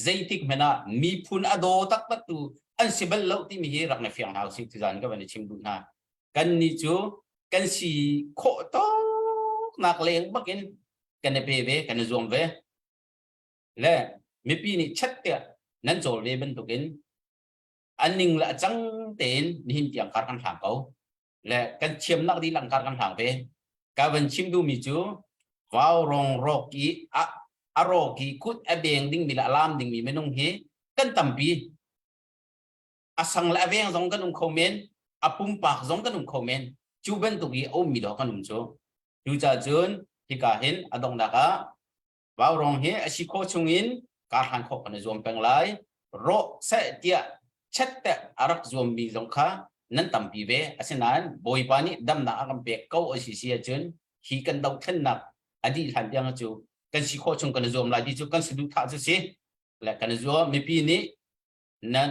zeitik hmanh ah miphun a daw taktak tu an si bal lo timi hi rak na fiang hna usih tuzaan ka van i chim duh hna. Kannih cu kan si khawh tawknak leng bakin kan i pe ve, kan i zuam ve. Le mipi nih chet tiah nan cawl ve bantukin a ning le a cang tein nihin tiang kar kan hlang ko. Le kan thiamnak dihlak kar kan hlang ve. Ka van chim duhmi cu vaurawng rawk i a, a rawk i kut a beng dingmi le a lam dingmi minung hi kan tampi. A sang le a veng zong kan um kho men, a pumpak zong kan um kho men. Cu bantuk i a ummi dawh kan um cu. Cucaah cun hika hin a donghnak ah Vaurawng hi a si khawh chungin kar hlan khawh kan i zuam peng lai. Rawh seh tiah chet a rak zuammi zong kha nan tampi ve. Asinain Bawipa nih damnak a kan pek ko a si si ahcun hi kan dohthlennak a dih hlan tiang cu kan si khawh chung kan i zuam lai ti cu kan saduhthah cu si. Le kan i zuam mipi nih nan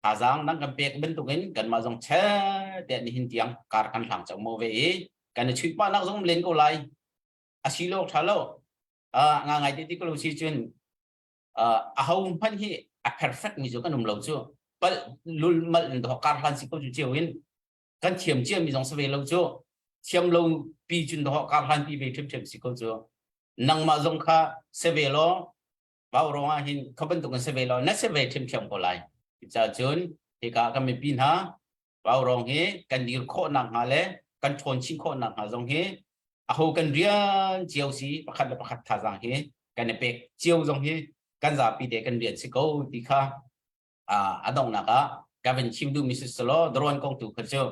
thazaang nan kan pek bantukin kanmah zong chet tiah nihin tiang kar kan hlang cang maw ve i kan i chuihpahnak zong len ko lai. A si lo ṭha lo. Nga ngai te ti ko lo si cun a ho hmanh hi a perfect mi cu kan um lo cu. Pal lul mal in do kar hlan si ko cu cio in kan thiam cia mi zong si ve lo cu. Thiam lo pi cun do kar hlan pi ve ṭhiamṭhiam si ko cu. Nangmah zong kha se ve law vau rong ah hin kha bantuk in se ve law na se ve ṭhiamṭhiam ko lai. Cucaah cun hika kan mipi hna vau rong hi kan dir khawh nak hnga le kan ṭhawn chin khawh nak hnga zong hi aho kan rian cio si pakhat le pakhat thazaang hi kan i pek cio zong hi kan zapi te kan rian si ko ti kha a donghnak ah ka van chim duhmi si selaw drone kong tu kha cu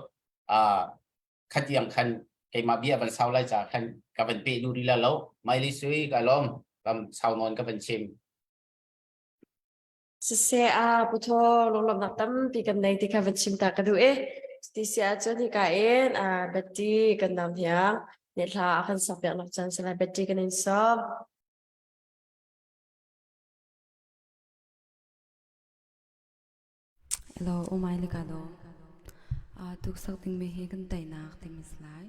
khatiang khan keimah bia van sau lai ca khan ka van pe duh rih la lo. Maili sui ka lawm kam sau nawn ka van chim. Siseh a puthaw lunglawmhnak tampi kan nei ti kha van chim ta ka duh i ti si ahcun hika in Betty kan nam hiang nih hla a kan sak piak nak caan si lai. Betty kan in sawm. Hello, umai le ka lawm. Tuksak dingmi hi kan teinak timi si lai.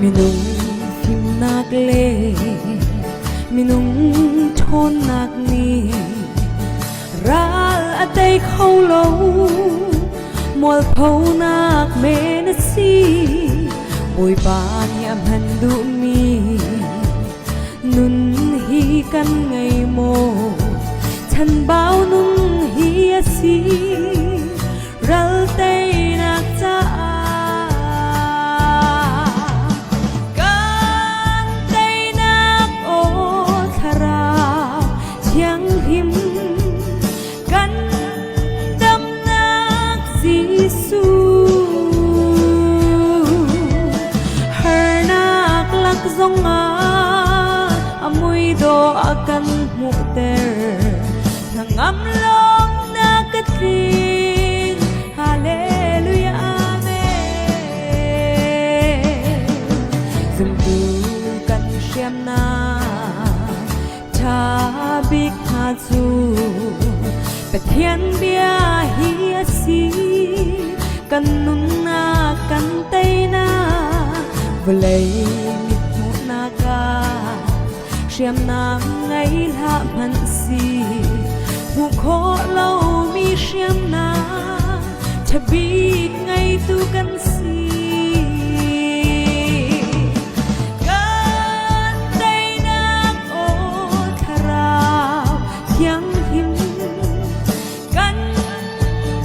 Minung fimnak le minung ṭhawnnak nih ral a tei kho lo. Mualphonak men a si. Bawipa nih a hman duhmi nun hi kan ngei maw? Chanbau nun hi a si ral teinak caah. Kan teinak aw thlarau thianghlim kan damnak Jesuh. Harnak lak zongah a mui dawh a kan hmuhter. Hnangam lawmnak ka tling. Hallelujah Amen. Zumtu kan hriamnam ṭha bik hna cu Pathian bia hi a si. Kan nunnak kan teinak vawlei mithmuhnak ah hriamnam ngei hlah hmanh si. Hmuh khawh lomi hriamnam ṭha bik ngeitu kan si. Kan teinak aw thlarau thianghlim kan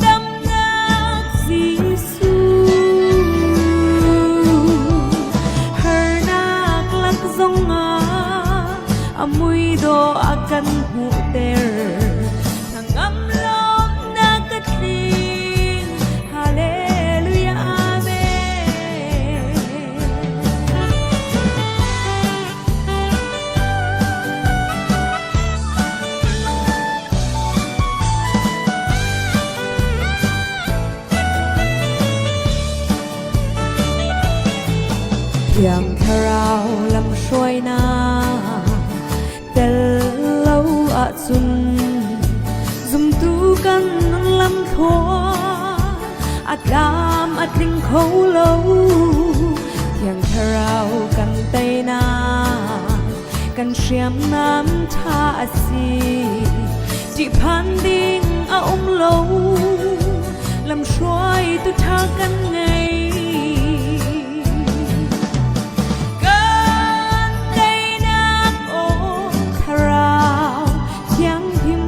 damnak Jesuh. Harnak lak zongah a mui dawh a kan hmuhter. Hnangam lawmnak ka tling. Hallelujah Amen. Thiang Thlarau lamhruainak tel lo ahcun zumtu kan lamthluan a tlam a tling kho lo. Thiang Thlarau kan teinak kan hriamnam ṭha a si. Ṭihphan ding a um lo, lamhruaitu ṭha kan ngei. Kan teinak aw thlarau thianghlim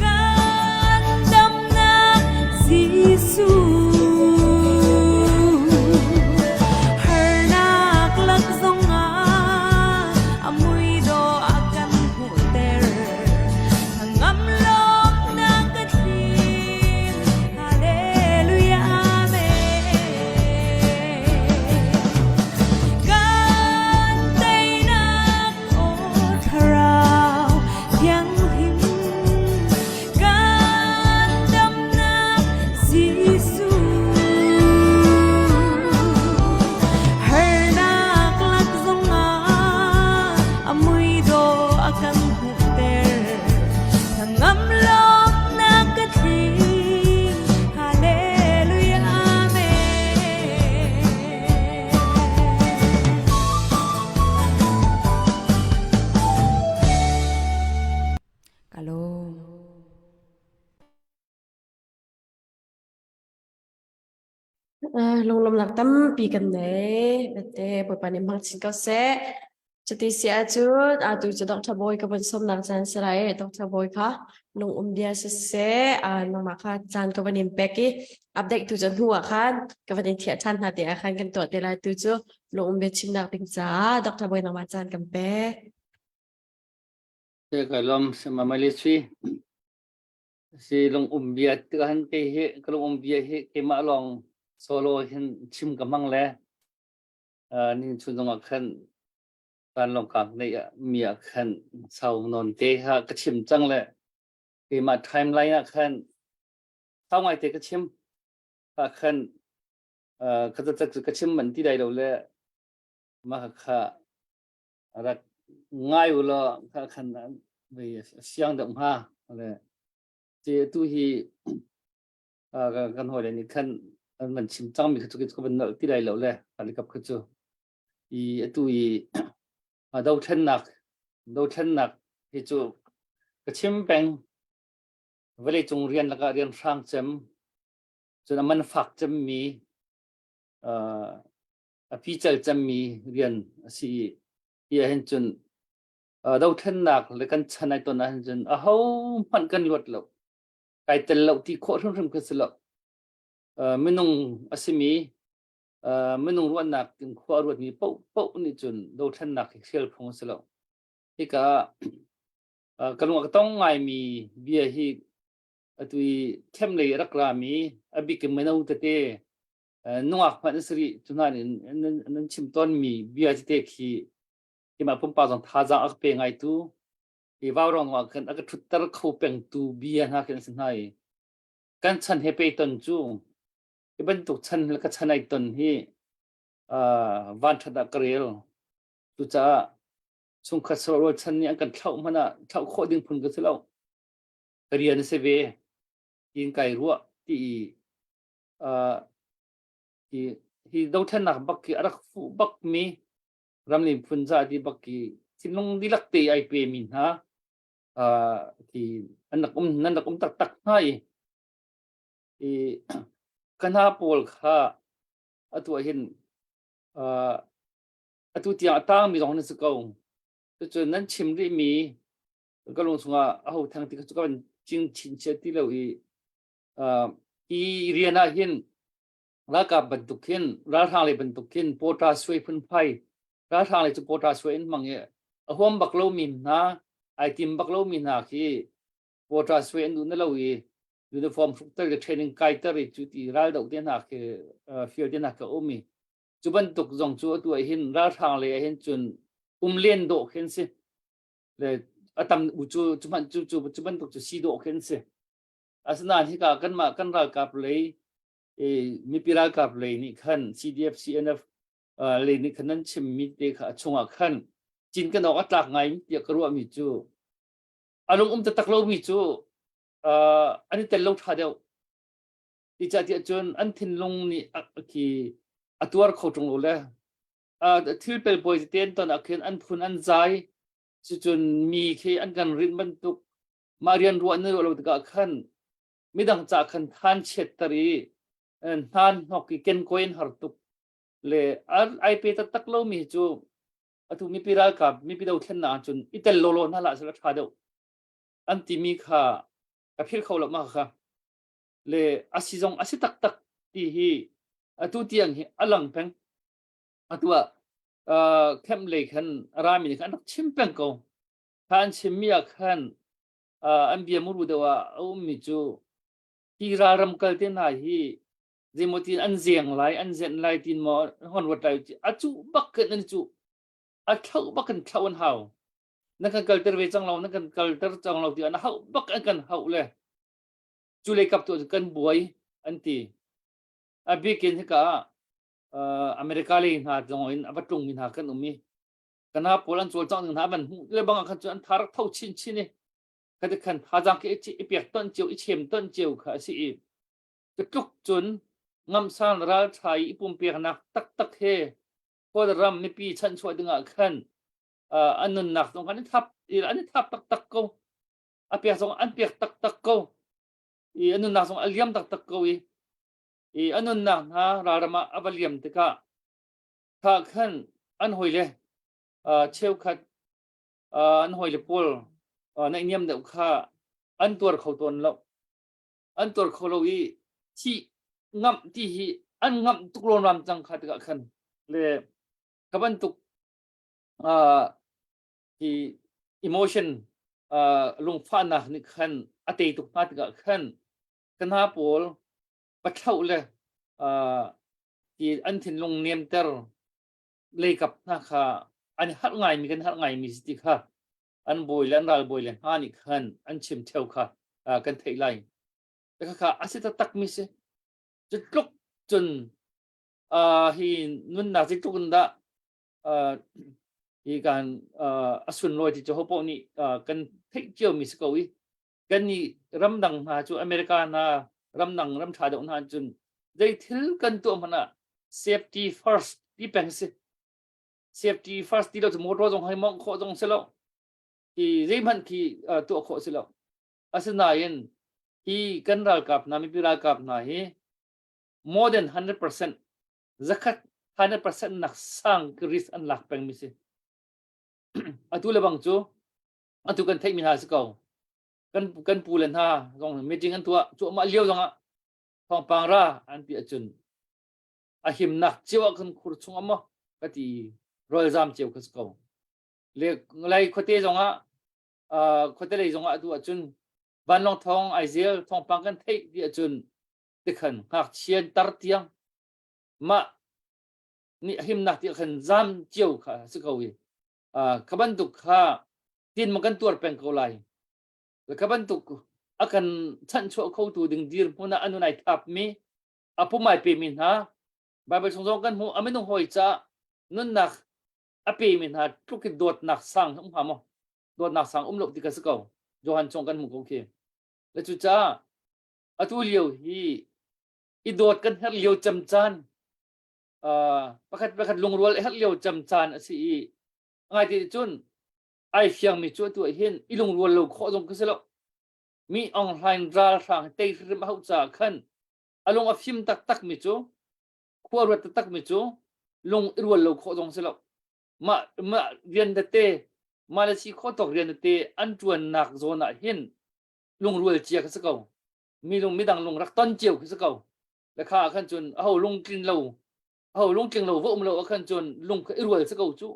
kan damnak Jesuh. Harnak lak zongah a mui dawh a kan hmuhter. Hnangam lawmnak ka tling. Hallelujah. Lunglawmhnak tampi kan nei. Bete Bawipa nih hmang chin ko seh. Cuti si ahcun atu cu Dr. Bawi ka vun sawmnak caan si lai i Dr. Bawi kha nung um bia siseh nangmah kha caan ka van in pek i update tu cu hnu ah khan ka van in thiah ṭhan hna te ah khan kan tuah te lai tu cu lung um bia chimnak ding caah Dr. Bawi nangmah caan kan pek. Ke ka lom sama Malaysia si lung um bia tikah han kei hi ka lung um bia hi keimah lawng solo hin chim ka hmang le ni chun zong ah khan vanlawng kang nei ah mi ah khan sau non te kha ka chim cang le keimah timeline ah khan sau ngai te ka chim ah khan ka cacak cu ka chim man ti dai lo le mah kha rak ngai u law kha khan vei siang deuh hnga le ti tu hi kan hawi le nih khan an van chim cangmi kha cu ka van nolh ti lai lo le palikap kha cu i atu i dothlennak dothlennak hi cu ka chim peng vawlei cung rian lakah rian hrang cem cun a man fak cemmi a pical cemmi rian a si i hi ah hin cun dothlennak le kan chan ai ton ah hin cun aho hmanh kan luat lo kai tel lo ti khawh hrimhrim khi si lo. Uh, minung a simi uh, minung ruahnak in khua ruatmi paoh paoh nih cun dothlennak hi hrial phung a si lo. Hika uh, ka lung a ka tong ngaimi bia hi atu i khem lei rak rami a bik in mino tete uh, nungak hmanh a si rih cu hna nih nan chim tawnmi bia tete khi keimah pumpak zong thazaang a ka pe ngai tu hi vaurawng ah khan a ka ṭhutter kho pengtu bia hna khi an si hna i kan chan he pe ton cu hi bantuk chan le ka chan ai ton hi uh, vanṭhat ah ka rel cucaah chungkhat sarual chan nih an kan thlauh hmanh ah thlauh khawh ding phun ka si lo ka rian a si ve tiin kai ruah ti i uh, hi hi dothlennak bak khi a rak fuh bak mi ramlim phun za ti bak ki thinlung dihlak te ai pe mi hna ki an rak um nan rak um taktak hna i i kana pawl kha atu ah hin atu tiang a tang mi zong nan si ko cucun nan chim rih mi ka lung chungah a ho thang ti ka kan cing chin chia ti lo i i rian ah hin Ralkap bantuk khin ralhrang lei bantuk khin pawṭa suai phunphai ralhrang lei cu pawṭa suai in hmang i a huam bak lomi hna ai tim bak lomi hna khi pawṭa suai an duh na lo i uniform hrukter le training kaiter i cu ti raldoh te hna khi fial te hna khi a um i cu bantuk zong cu atu ah hin ralhrang lei ah hin cun um len dawh khin si le a tam u cu cu hmanh cu cu cu bantuk cu si dawh khin si asinain hika kanmah kan ralkap lei mipi ralkap lei nih khan CDF CNF lei nih khan nan chimmi te kha a chungah khan cin kan awk a tlak ngai tiah ka ruahmi cu a lung um taktak lomi cu an i tel lo ṭha deuh ti ca tiah cun an thinlung nih khi a tuar kho ṭung lo le thil pelpawi tete an ton ah khin an phun an zai cucun mi khi an kan rinh bantuk mah rian ruah na ruah lo tikah khan midang ca khan than chiatter i hnan hnok i kenkawi an har tuk le ai pe taktak lomi cu atu mipi ralkap mipi dothlennak ahcun i tel lawlaw hna hlah seh ṭha deuh an timi kha ka philh kho lo ma kha le asi zong asi taktak ti hi atu tiang hi a lang peng atu ah camp lei khan rami nih khan an rak chim peng ko kha an chimmi ah khan an bia muru deuh ah a ummi cu hi ralram kal te hna hi zeimaw tin an zeng lai an zenh lai tin maw hon ruat lai a cuh bak kan an cuh a thloh bak kan thloh an hau na kan kalter ve cang lo na kan kalter cang lo ti an hauh bak an kan hauh le cu lei kap tu kan buai an ti a bikin hika America lei hna zong in a va tlung mi hna kan um i kana pawl an cawlcangh ning hna van hmuh le bang ah khan cu an tha rak tho chin chin i khati khan thazaang khi i pek ton cio i chem ton cio kha a si i cu tluk cun ngamsang ral ṭha i pumpeknak taktak he Kawl ram mipi chanchuah dingah khan an nunnak zong an i thap an i thap taktak ko a pek zong an pek taktak ko i an nunnak zong a liam taktak ko i. I a nunnak hna ralram ah a va liam tikah kha khan an hawile cheukhat an hawile pawl naihniam deuh kha an tuar kho tawn lo. An tuar kho lo i thih ngamh ti hi an ngamh tuk lawmlam cang kha tikah khan le ka bantuk hi emotion lungfahnak nih khan a tei tuk hna tikah khan ka hna pawl pathloh le ti an thinlung nemter leikap hna kha an harh ngaimi kan harh ngaimi si ti kha an bawi le an ralbawi le hna nih khan an chim theo kha kan theih lai. Kha a si taktak mi si. Cu tluk cun hi nunnak ci tluk in dah hi kan a sunlawi ti cu hopoh nih kan theih cio mi si ko i kan nih ramdang hna cu America hna ramdang ram ṭha deuh hna cun zei thil kan tuah hmanh ah safety first ti peng si safety first ti lo cu motor zong hei mongh khawh zong si lo hi zeihmanh khi tuah khawh si lo asinain hi kan ralkap hna mipi ralkap hna hi more than 100% zakhat 100% nak sang risk an lak peng mi si atu le bang cu atu kan theih mi hna si ko kan kan pu le hna zong meeting an tuah cuahmah lio zong ah thawngpang ra an ti ahcun a himnak cio ah kan khur chung ah maw ka ti rolzam cio ka si ko le lai khuate zong ah khuate lei zong ah atu ahcun vanlawng thawng aizel thawngpang kan theih ti ahcun tikhan ngakchian tar tiang mah nih himnak ti khan zam cio kha si ko i kha bantuk kha tin ma kan tuar peng ko lai kha bantuk a kan chanchuah khotu ding dir hmun ah anun ai thap mi a pumai pe mi hna Bible chung zong kan hmuh a minung hawi ca nunnak a pe mi hna tluk in dawtnak sang um hnga maw dawtnak sang um lo ti ka si ko Johan chung kan hmuh ko khi le cu caah atu lio hi i dawt kan herh lio cam caan pakhat pakhat lungrual herh lio cam caan a si i ngai ti cun ai fiang mi cu atu ah hin i lungrual lo khawh zong ka si lo mi online ral hrang tei hrim hau ca khan a lung a fim taktak mi cu khua ruat taktak mi cu lung i rual lo khawh zong si lo mah mah rian tete mah le si khawh tawk rian tete an ṭuannak zawn ah hin lungrual cia ka si ko mi lung midang lung rak ton cio khi si ko le kha ah khan cun aho lungtlin lo aho lungtling lo va um lo ah khan cun lung kha i rual si ko cu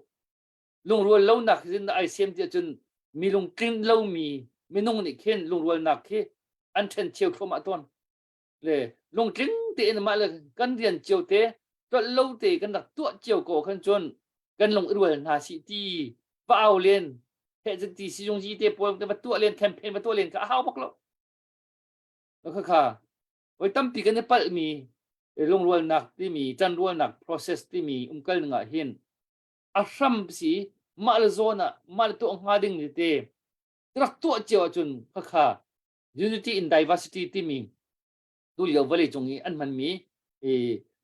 lungrual lo nak hin ai siam ti cun mi lungtling lo mi minung nih khin lungrualnak khi an ṭhen cheu thluahmah tawn le lungtling tein mah le kan rian cio te tlolh lo te kan rak tuah cio ko khan cun kan lung i rual hna si ti va au len he ti sizung ji te pawl te va tuah len campaign va tuah len kha a hau bak lo kha kha oi tampi kan i palh mi lungrualnak timi ṭanrualnak process timi umkal ning ah hin a hram si mah le zawn ah mah le tuah hnga ding te rak tuah cio ahcun kha kha unity in diversity timi tulio vawlei cung i an hmanmi i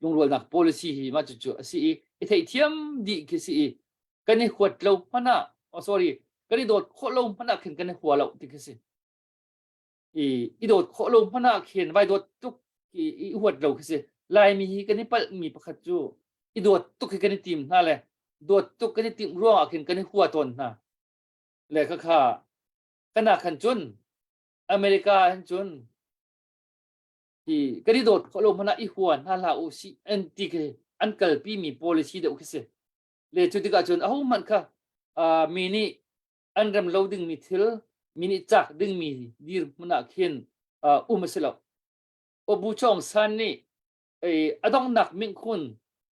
lungrualnak policy hi mah cucu a si i i theihthiam dih khi si i kan i huat lo hmanh ah oh sorry kan i dawt khawh lo hmanh ah khin kan i hua lo ti khi si i i dawt khawh lo hmanh ah khin vai dawt tuk i i huat lo khi si laimi hi kan i palh mi pakhat cu i dawt tuk hi kan i tim hna le dawt tuk kan i tim ruang ah khin kan i hua tawn hna le kha kha kana khan cun America hin cun hi kan i dawt khawh lo hmanh ah i hua hna hlah u sih an ti khi an kalpi mi policy deuh khi si le cu tikah cun aho hmanh kha mi nih an rem lo ding mi thil mi nih cak ding mi dirhmun ah khin um a si lo Obu Chong San nih a donghnak minkhun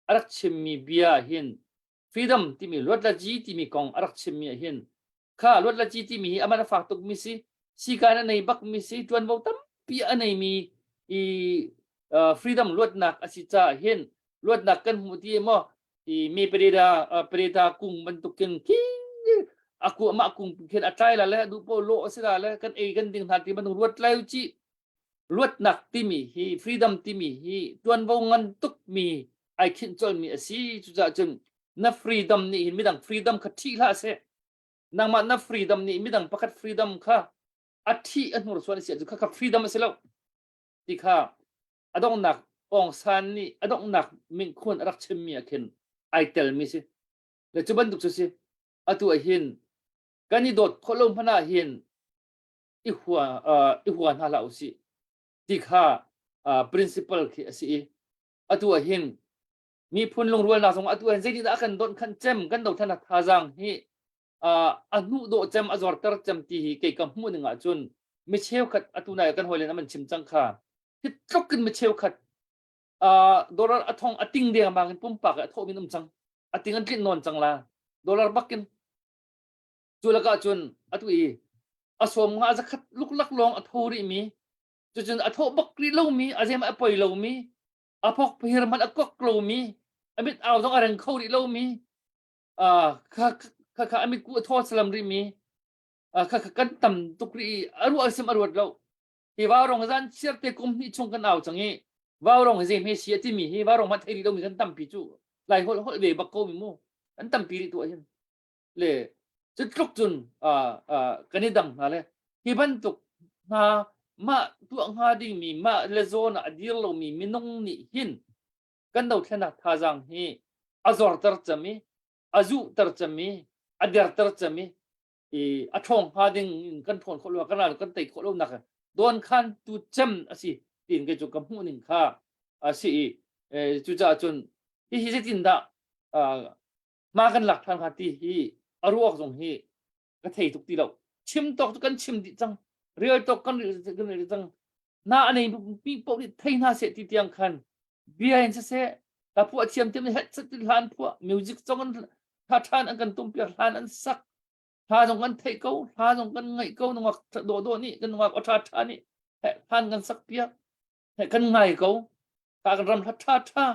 a rak chimmi bia hin freedom timi luatlaji timi kong a rak chimmi ah hin kha luatlaji timi hi aman a fak tuk mi si sikan a nei bak mi si tuanvo tampi a nei mi i freedom luatnak a si caah hin luatnak kan hmu ti maw i mi pereda pereda kung bantukin khi aku mah kung khin a tlai la le du po lo a si la le kan ei kan ding hna ti bantuk ruat lai chi luatnak timi hi freedom timi hi tuanvo ngan tuk mi ai khinh colmi a si cucaah cun na freedom nih hin midang freedom kha ṭhih hlah seh nangmah na freedom nih midang pakhat freedom kha a ṭhih a hnursuan a si ahcun kha kha freedom a si lo ti kha a donghnak Aung San nih a donghnak minkhun a rak chimmi ah khin ai telmi si. Le cu bantuk cu si. Atu ah hin kan i dawt khawh lo hmanh ah hin i hua uh, i hua hna hlah usih ti kha uh, principle khi a si i atu ah hin miphun lungrualnak zong atu ah hin zeitindah a kan donh khan cem kan dothlannak thazaang hi uh, a hnuh dawh cem a zorter cem ti hi kei ka hmuh ning ahcun mi cheukhat atu nai kan hawilen an chim cang kha hi tluk in mi cheukhat uh, dollar a thong a ting deng bang in pumpak a thawh min um cang a ting an tlinh nawn cang la dollar bakin cu lakah cun atu i a sawm nga zakhat luklak lawng a tho rih mi cucun a thawh bak rih lomi a zem a poi lomi a phok phir hmanh a kok lomi a mit au zong a reng kho rih lomi kha kha kha a mit ku a thaw salam rih mi kha kha kan tam tuk rih i a ruah sim a ruat lo hi vaurong zan chiar te kum hnih chung kan au cang i vaurong hi zei hme si a timi hi vaurong ma thei rih lomi kan tampi cu lai holh holh ve bak ko mi mu kan tampi rih tu ah hin le cu tluk cun kan i dang hna le hi bantuk hna mah tuah hnga dingmi mah le zawn ah a dir lomi minung nih hin kan dothlenak thazaang hi a zorter cem i a zuhter cem i a derter cem i i a ṭhawng hnga ding in kan ṭhawn khawh lo kan ral kan tei khawh lo nak dawn khan tu cem a si tiin kei cu ka hmuh ning kha a si i cucaah cun hihi zeitindah hma kan lak ṭhan hnga ti hi a ruak zong hi ka thei tuk ti lo chim tawk cu kan chim dih cang real tawk kan kan rel cang na a nei mi paoh nih thei hna seh ti tiang khan bia in siseh ta phuah thiam thiam nih het ti hlan phuah music zong an tha than an kan tum piak hlan an sak hla zong kan theih ko hla zong kan ngaih ko nungak dawh dawh nih kan nungak aw tha tha nih hlan kan sak piak kan ngai ko ka kan ram hla tha tha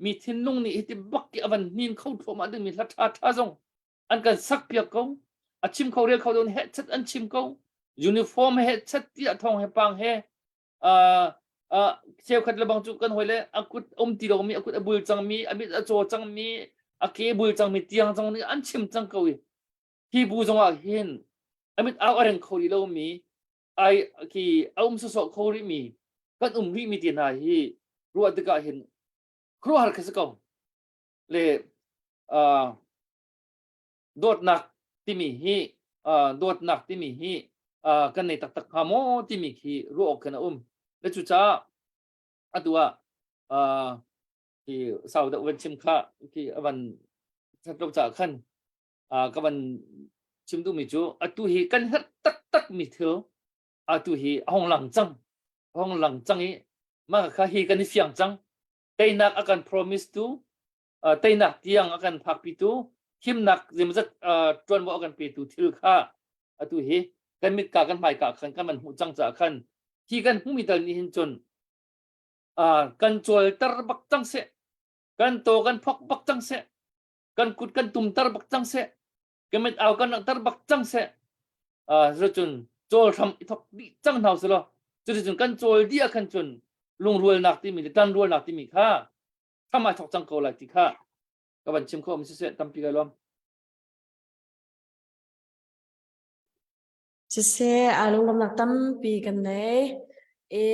mi thinlung nih hiti bak ki avan hnin kho thluahmah dingmi hla tha tha zong an kan sak piak ko a chim kho rel kho don he chat an chim ko uniform he chat tiah thong he pang he uh uh cheukhat le bang cu kan hoi le a kut um ti lomi a kut a bul cangmi a mit a caw cangmi a ke bul cangmi tiang zong nih an chim cang ko i hi bu zong ah hin a mit au a reng kho rih lomi ai khi a um sawsawh kho rih mi kan um rih mi ti hna hi ruah tikah hin khuaruahhar kha si ko le uh, dawtnak timi hi uh, dawtnak timi hi uh, kan nei taktak hnga maw timi khi ruah awk khan a um le cucaah atu ah uh, khi sau deuh van chim kha khi avan that lo caah khan uh, ka van chim duhmi cu atu hi kan herh taktak mi thil atu hi a hong lang cang a hong lang cang i mah kha hi kan i fiang cang teinak a kan promise tu uh, teinak tiang a kan phakpitu himnak zeimazat uh, ṭuanvo a kan petu thil kha atu hi kan mitka kan hmaika khan kan van hmuh cang caah khan hi kan hmuhmi tal nih hin cun uh, kan cawlter bak cang seh kan taw kan phok bak cang seh kan kut kan tumter bak cang seh kan mit au kan langhter bak cang seh uh, cun cawl hram i thok dih cang hna usih law cuticun kan cawl dih ah khan cun lungrualnak timi le ṭanrualnak timi kha hram ai thok cang ko lai ti kha ka van chim khawh mi siseh tampi kai lawm. Siseh aa lunglawmnak tampi kan nei. I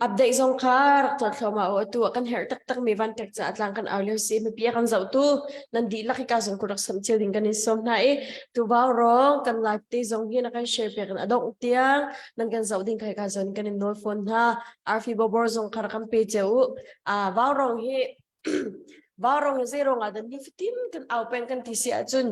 update zong kha rak tuah thluahmah u atu ah kan herh taktak mi van tek ca tlang kan au lio si mipi a kan zohtu nan dihlak hi ka zong ku rak sam cio ding kan in sawm hna i tu vau rong kan live te zong hi na kan share piak in adongh tiang nan kan zoh ding kai ka zon kan in nawl fawn hna arfi bobor zong kha rak kan pe cio u a vau rong hi vau rong hi zei rong ah dah nifatin kan au peng kan ti si ahcun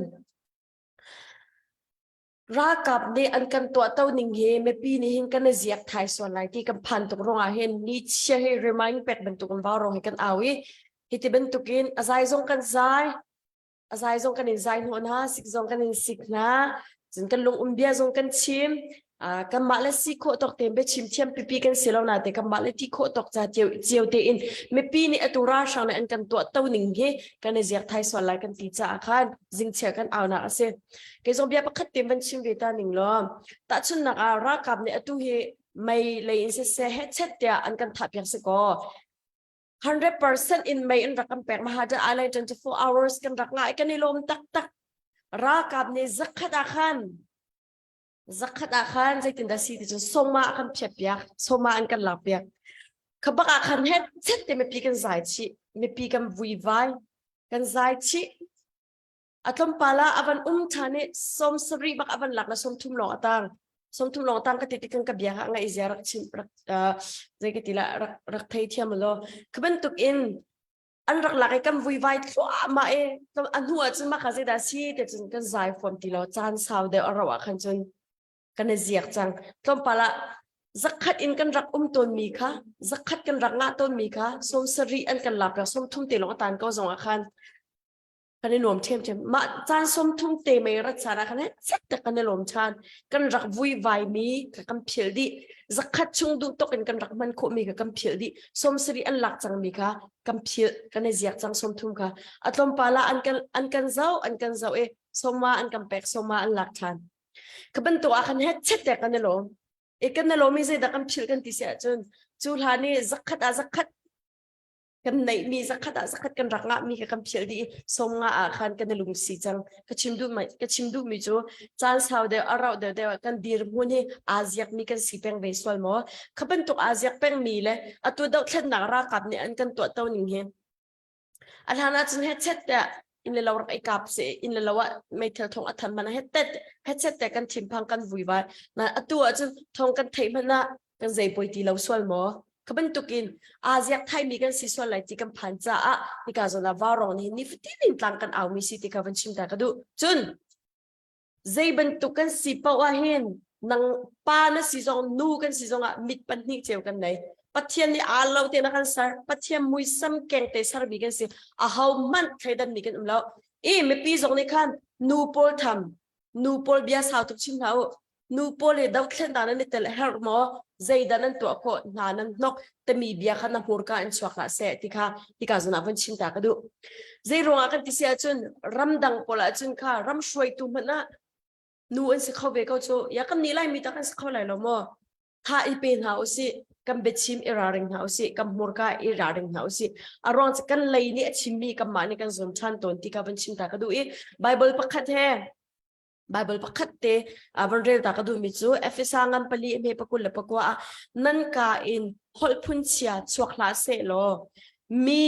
ralkap nih an kan tuahto ning hi mipi nih hin kan i ziak thai sual lai ti kan phan tuk ruangah hin ni chia hi remind pek bantuk in vau rong hi kan au i hi ti bantukin a zai zong kan zai a zai zong kan in zai hnawh hna sik zong kan in sik hna cun kan lung um bia zong kan chim kanmah le si khawh tawk tein biachim thiam pipi kan si lo na te kanmah le ti khawh tawk ca cio cio tein mipi nih atu ralhrang nih an kan tuah to ning hi kan i ziak thai sual lai kan ti caah khan zingchia kan au nak a si kei zong bia pakhat te van chim ve ta ning law tahchunnak ah ralkap nih atu hi mei lei in siseh hechet tiah an kan thah piak si kaw 100% in mei in rak kan pek mahada island 24 hours kan rak ngai kan i lawm taktak ralkap nih zakhat ah khan zakhat ah khan zeitin dah si ti cun soma kan phiat piak soma an kan lak piak. Kha bak ah khan het chet te mipi kan zai chih. Mipi kan vuivai. Kan zai chih. A tlawmpal ah a van um ṭhan i 70 bak a van lak le 30 lawng a tang. 30 lawng tang ka ti ti kan ka bia kha ngaih zia rak chim rak zei ka ti la rak rak thei thiam law. Kha bantuk in an rak lak i kan vuivai thluahmah i a hnu ah cun mah kha zeidah si ti cun kan zai fuam ti lo caan sau deuh a rauh ah khan cun kan i ziak cang. Tlawmpal ah zakhat in kan rak um tawnmi kha zakhat kan rak ngah tawnmi kha 70 an kan lak piak 30 te lawng a tan ko zong ah khan kan i nuam ṭhiamṭhiam. Mah caan 30 te mei rat caan ah khan cek tak kan i lawm ṭhan. Kan rak vuivai mi kha kan philh dih. Zakhat chung duh tok in kan rak hman khawhmi kha kan philh dih. 70 an lak cangmi kha kan philh kan i ziak cang 30 kha. A tlawmpal ah an kan an kan zoh an kan zoh i sawma an kan pek sawma an lak ṭhan. Ka bantuk ah khan het chet te kan i lawm. I kan i lawm i zeidah kan philh kan ti si ahcun cu hlan i zakhat ah zakhat kan neihmi zakhat ah zakhat kan rak ngahmi kha kan philh dih i 50 ah khan kan i lungsi cang. Ka chim duh ka chim duhmi cu caan sau deuh a rauh deuh deuh ah kan dirhmun hi aa ziakmi kan si peng ve sual maw? Kha bantuk aa ziak pengmi le atu dohthlennak ralkap nih an kan tuahto ning hi A hlan ahcun headset tiah inn le lo rak i kap si inn le lo ah meithal thong a than hmanh ah headset headset te kan thinphang kan vuivai. Na atu ahcun thong kan theih hmanh ah kan zei poi ti lo sual maw? Ka bantukin aa ziak thaimi kan si sual lai ti kan phan caah hika zawn ah vaurawng nih nifatin in tlang kan aumi si ti kha van chim ta ka duh. Cun zei bantuk kan si paoh ah hin nang pa na si zong nu kan si zong ah mit pahnih ceu kan nei pathian nih aa lo te na kan ser pathian muisam keng te sermi kan si a ho hmanh thleidan mi kan um lo i mipi zong nih khan nu pawl tham nu pawl bia sau tuk chim hlah u nu pawl he dothlen dan an i tel herh maw zeidah nan tuah khawh hna nan hnok timi bia kha na hmurka in chuak hlah seh ti kha hika zawn ah von chim ta ka duh zei ruangah kan ti si ahcun ramdang pawl ahcun kha ram hruaitu hmanh ah nu an si kho ve ko cu ya kan nih laimi tak an si kho lai lo maw tha i pe hna usih kan biachim i ralring hna usih kan hmurka i ralring hna usih a ruang cu kan lei nih a chimmi kanmah nih kan zum ṭhan tawn ti kha van chim ta ka duh i Bible pakhat he Bible pakhat te van rel ta ka duhmi cu Efesa ngan pali hme pakul le pakua ah nan ka in holh phunchia chuak hlah seh law mi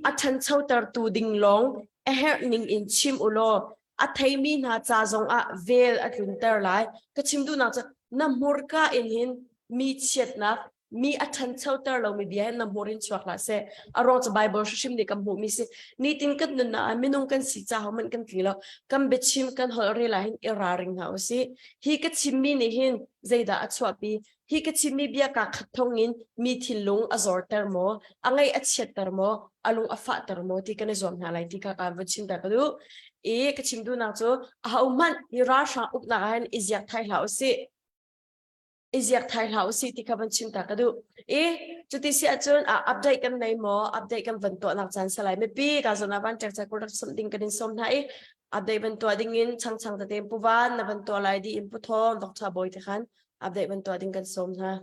a ṭhanchotertu ding lawng a herh ning in chim u law a theimi hna ca zong ah vel a tlunter lai ka chim duhnak cu na hmurka in hin mi chiatnak mi a ṭhanchoter lomi bia hin na hmur in chuak hlah seh. A ruang cu Bible hrimhrim nih kan hmuhmi si. Nitin kan nunnak ah minung kan si ca hohmanh kan tli lo. Kan biachim kan holh rel ah hin i ralring hna usih. Hi ka chimmi nih hin zeidah a chuahpi? Hi ka chimmi bia kaa khat thawng in mi thinlung a zorter maw? A ngaih a chiatter maw? A lung a fahter maw? Ti kan i zuam hna lai ti kha ka van chim ta ka duh. I ka chim duhnak cu ahohmanh hi ralhrang uknak ah hin i ziak thai hlah usih. I ziak thai hlah usih ti kha van chim ta ka duh. I cuti si ahcun update kan nei maw? Update kan van tuah nak caan salai mipi ka zon ah van ṭek cai rak sum ding kan in som hna i update van tuah ding in chang chang tete pu van na van tuah lai di in pu thawng Dr. Bawi te khan update van tuah ding kan som hna.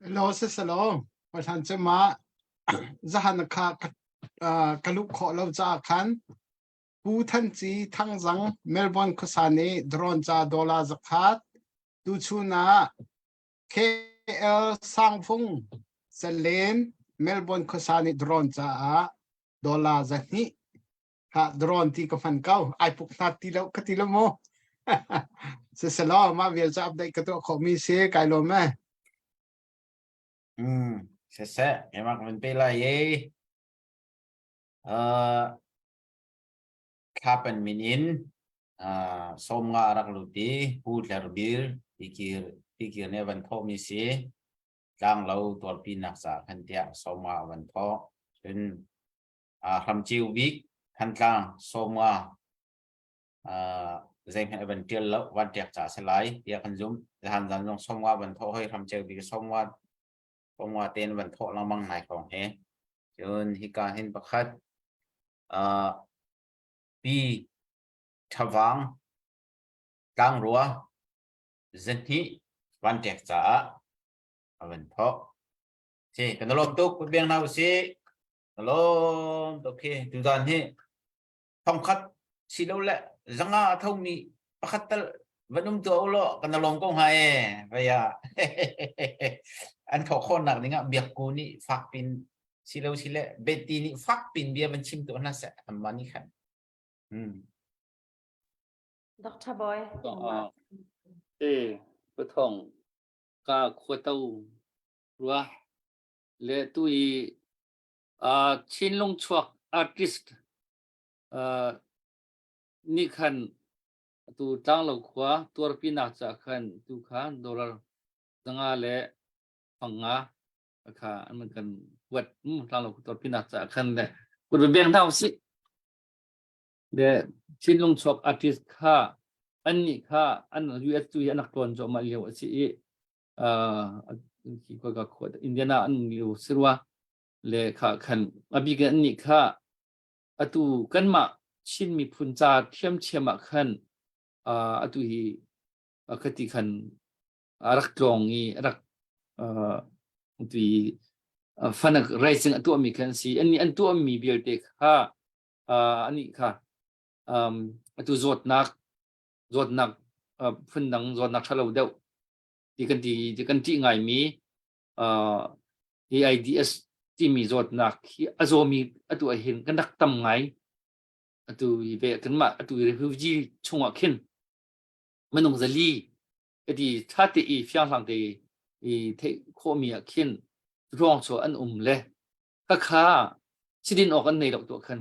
Hello sisalo Pathan cema zahan kha ka luh khawh lo caah khan Pu Than Ci Thangzang Melbourne khuasa nih drone ca dollar 100 tuchun ah KL Sangfung Salen Melbourne khuasa nih drone caah dollar 200 ha drone ti ka hman ko ai puk hna ti lo ka ti lo mu siselaw mah vial ca update ka tuah khawh mi si kai lawm e Mm, siseh, keimah ka van pe lai i uh, Thlapan min in 50 a rak lut i Pu Tler Bil tikir tikir nih a van thawhmi si. Tlanglo tuarpinak caah khan tiah 50 a van thawh. Cun hramceu bik Thantlang 50 zeihmanh a van ṭial lo van ṭiak caah a si lai tiah kan zumh. Zahan zan zong 50 van thawh hoi hramceu bik 50 50 tein van thawh lengmang nai hrawng hi. Cun hika hin pakhat uh, pi Ṭhavang tlangrua zahnih van ṭek caah a van thawk. Si, kan lawm tuk kut beng hna usih. Ka lawm tuk khi tuzan hi thongkhat si lo le zanga a thomi pakhat tal. Van um tuah u law kan lawm ko hnga e vaya an thawh khawhnak ding ah biakku nih fak pin silo sile Betty nih fak pin bia van chim tuah hna seh amma nih khan hmm. Dr. Boy. E pathong ka khua to rua le tu i uh, Chinlung chuak artist uh, nih khan atu Tlanglo khua tuarpinak caah khan tu kha dollar 500 le 500 kha an kan kuat Tlanglo khua tuarpinak caah khan le kut beng hna usih. Le Chinlung chuak artist kha an nih kha an US tu hi an rak tuan cuahmah lio a si i uh, khua ka khua Indiana an lio sirwa le kha khan a bik an nih kha Atu kanmah Chin miphun ca ṭhiamṭhiam ah khan uh, atu hi uh, khati khan a rak tlawng i a rak uh, tu i uh, fund raising a tuahmi khan si. Annih an tuahmi vialte kha uh, anih kha um, atu zawtnak zawtnak uh, phundang zawtnak ṭhalo deuh ti kan ti ti kan ṭih ngaimi uh, AIDS timi zawtnak hi a zawmi atu ah hin kan rak tam ngai. Atu hi ve kanmah atu refugee chungah khin minung zali ati tha te i fianghlang te i theih khawhmi ah khin ruang chu an um le khakha sidin awk an nei lo tuah khan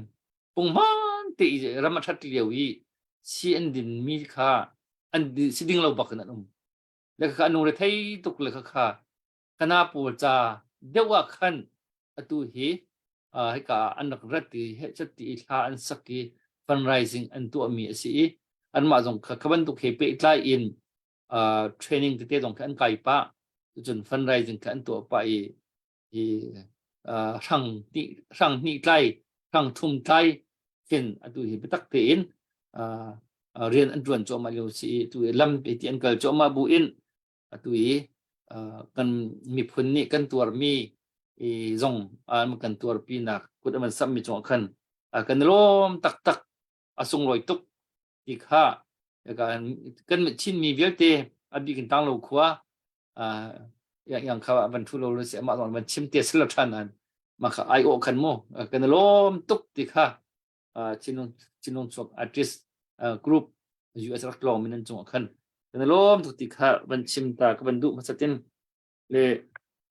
pungman te i ram a that lio i si an din mi kha an siding lo bak in an um le khakha an lungre thei tuk le khakha kana pawl ca deuh ah khan atu hi uh, hika an rak rat i hechat ti i thla an sak i fundraising an tuahmi a si i anmah zong kha kha bantuk he pehtlai in uh, training tete zong kha an kai pah cun fundraising kha an tuah pah i i uh, hrang hnih hrang hnih tlai hrang thum tlai khin atu hi biatak tein uh, rian an tuan cuahmah lio si i tu lam ti an kal cuahmah bu in atu i kan miphun nih kan tuarmi i zong an kan tuarpinak kut an sammi cungah khan kan lawm taktak a sunglawi tuk ti kha kan Chinmi vialte a bik in Tanglo khua yang kha van thu lo se mah zong van chim te selo than an ma kha ai o khan mu kan lawm tuk ti kha Chinlung Chinlung chuak artist group US rak tlawng min an cungah khan kan lawm tuk ti kha van chim ta ka van duh hmasatin le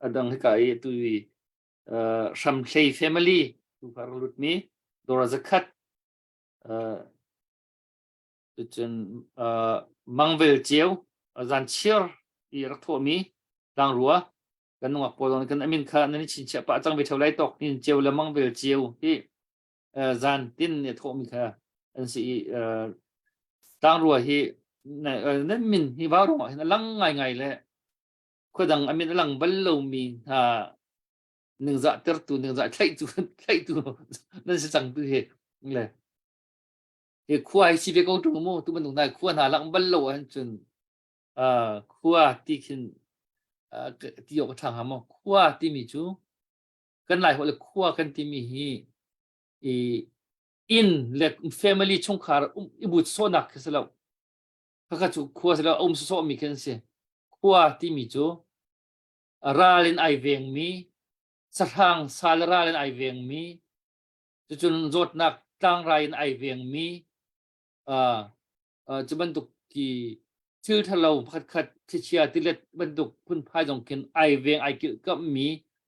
adang hika i tu i Hramhlei family tu kha rak lut mi dora zakhat cun Mangvel ceu zan chir i rak thawh mi tlangrua kan nungak pawl kan amin kha nan i chinchiah pah cang ve theo lai tok nin ceu le mangvel ceu hi zan tin ne thawhmi kha an si i tlangrua hi nan min hi vaurawng ah hin a lang ngaingai le khuadang a min a lang bal lomi hna ningzah tertu ningzah thlaihtu thlaihtu nan si cang tu hi le hi khua hi si ve ko ṭung mu tu bantuk nai khua hna lang bal lo ahcun cun khua ti khin ti awk a ṭha hnga maw khua timi cu kan lai holh le khua kan timi hi i inn le family chungkhar um i but sawhnak khi si lo khakha cu khua si lo um sawhmi khi an si khua timi cu ral in ai vengmi sahrang sal ral in ai vengmi cucun zawtnak tlangrai in ai vengmi uh, cu bantuk ki thil ṭhalo pakhatkhat thlichia tilet bantuk phunphai zong khin ai veng ai kilhkamhmi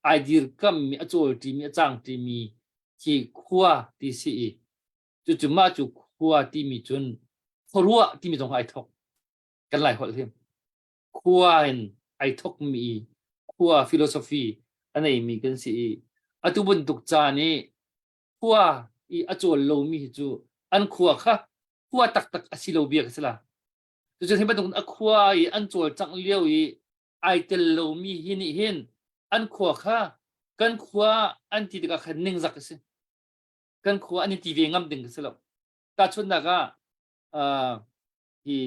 ai dirkamhmi a cawlṭimi a cangṭimi khi khua ti si i cucu mah cu khua timi cun khuaruah timi zong ai thok kan lai holh hi khua in ai thokmi khua philosophy a neimi kan si i atu bantuk caan i khua i a cawl lomi hi cu an khua kha khua taktak a si lo bia ka si la. Cucun hi bantuk a khua i an cawlcangh lio i ai tel lomi hi nih hin an khua kha kan khua an ti tikah khan ningzak a si. Kan khua an i ti ve ngam ding ka si lo. Tahchunhnak ah uh, hi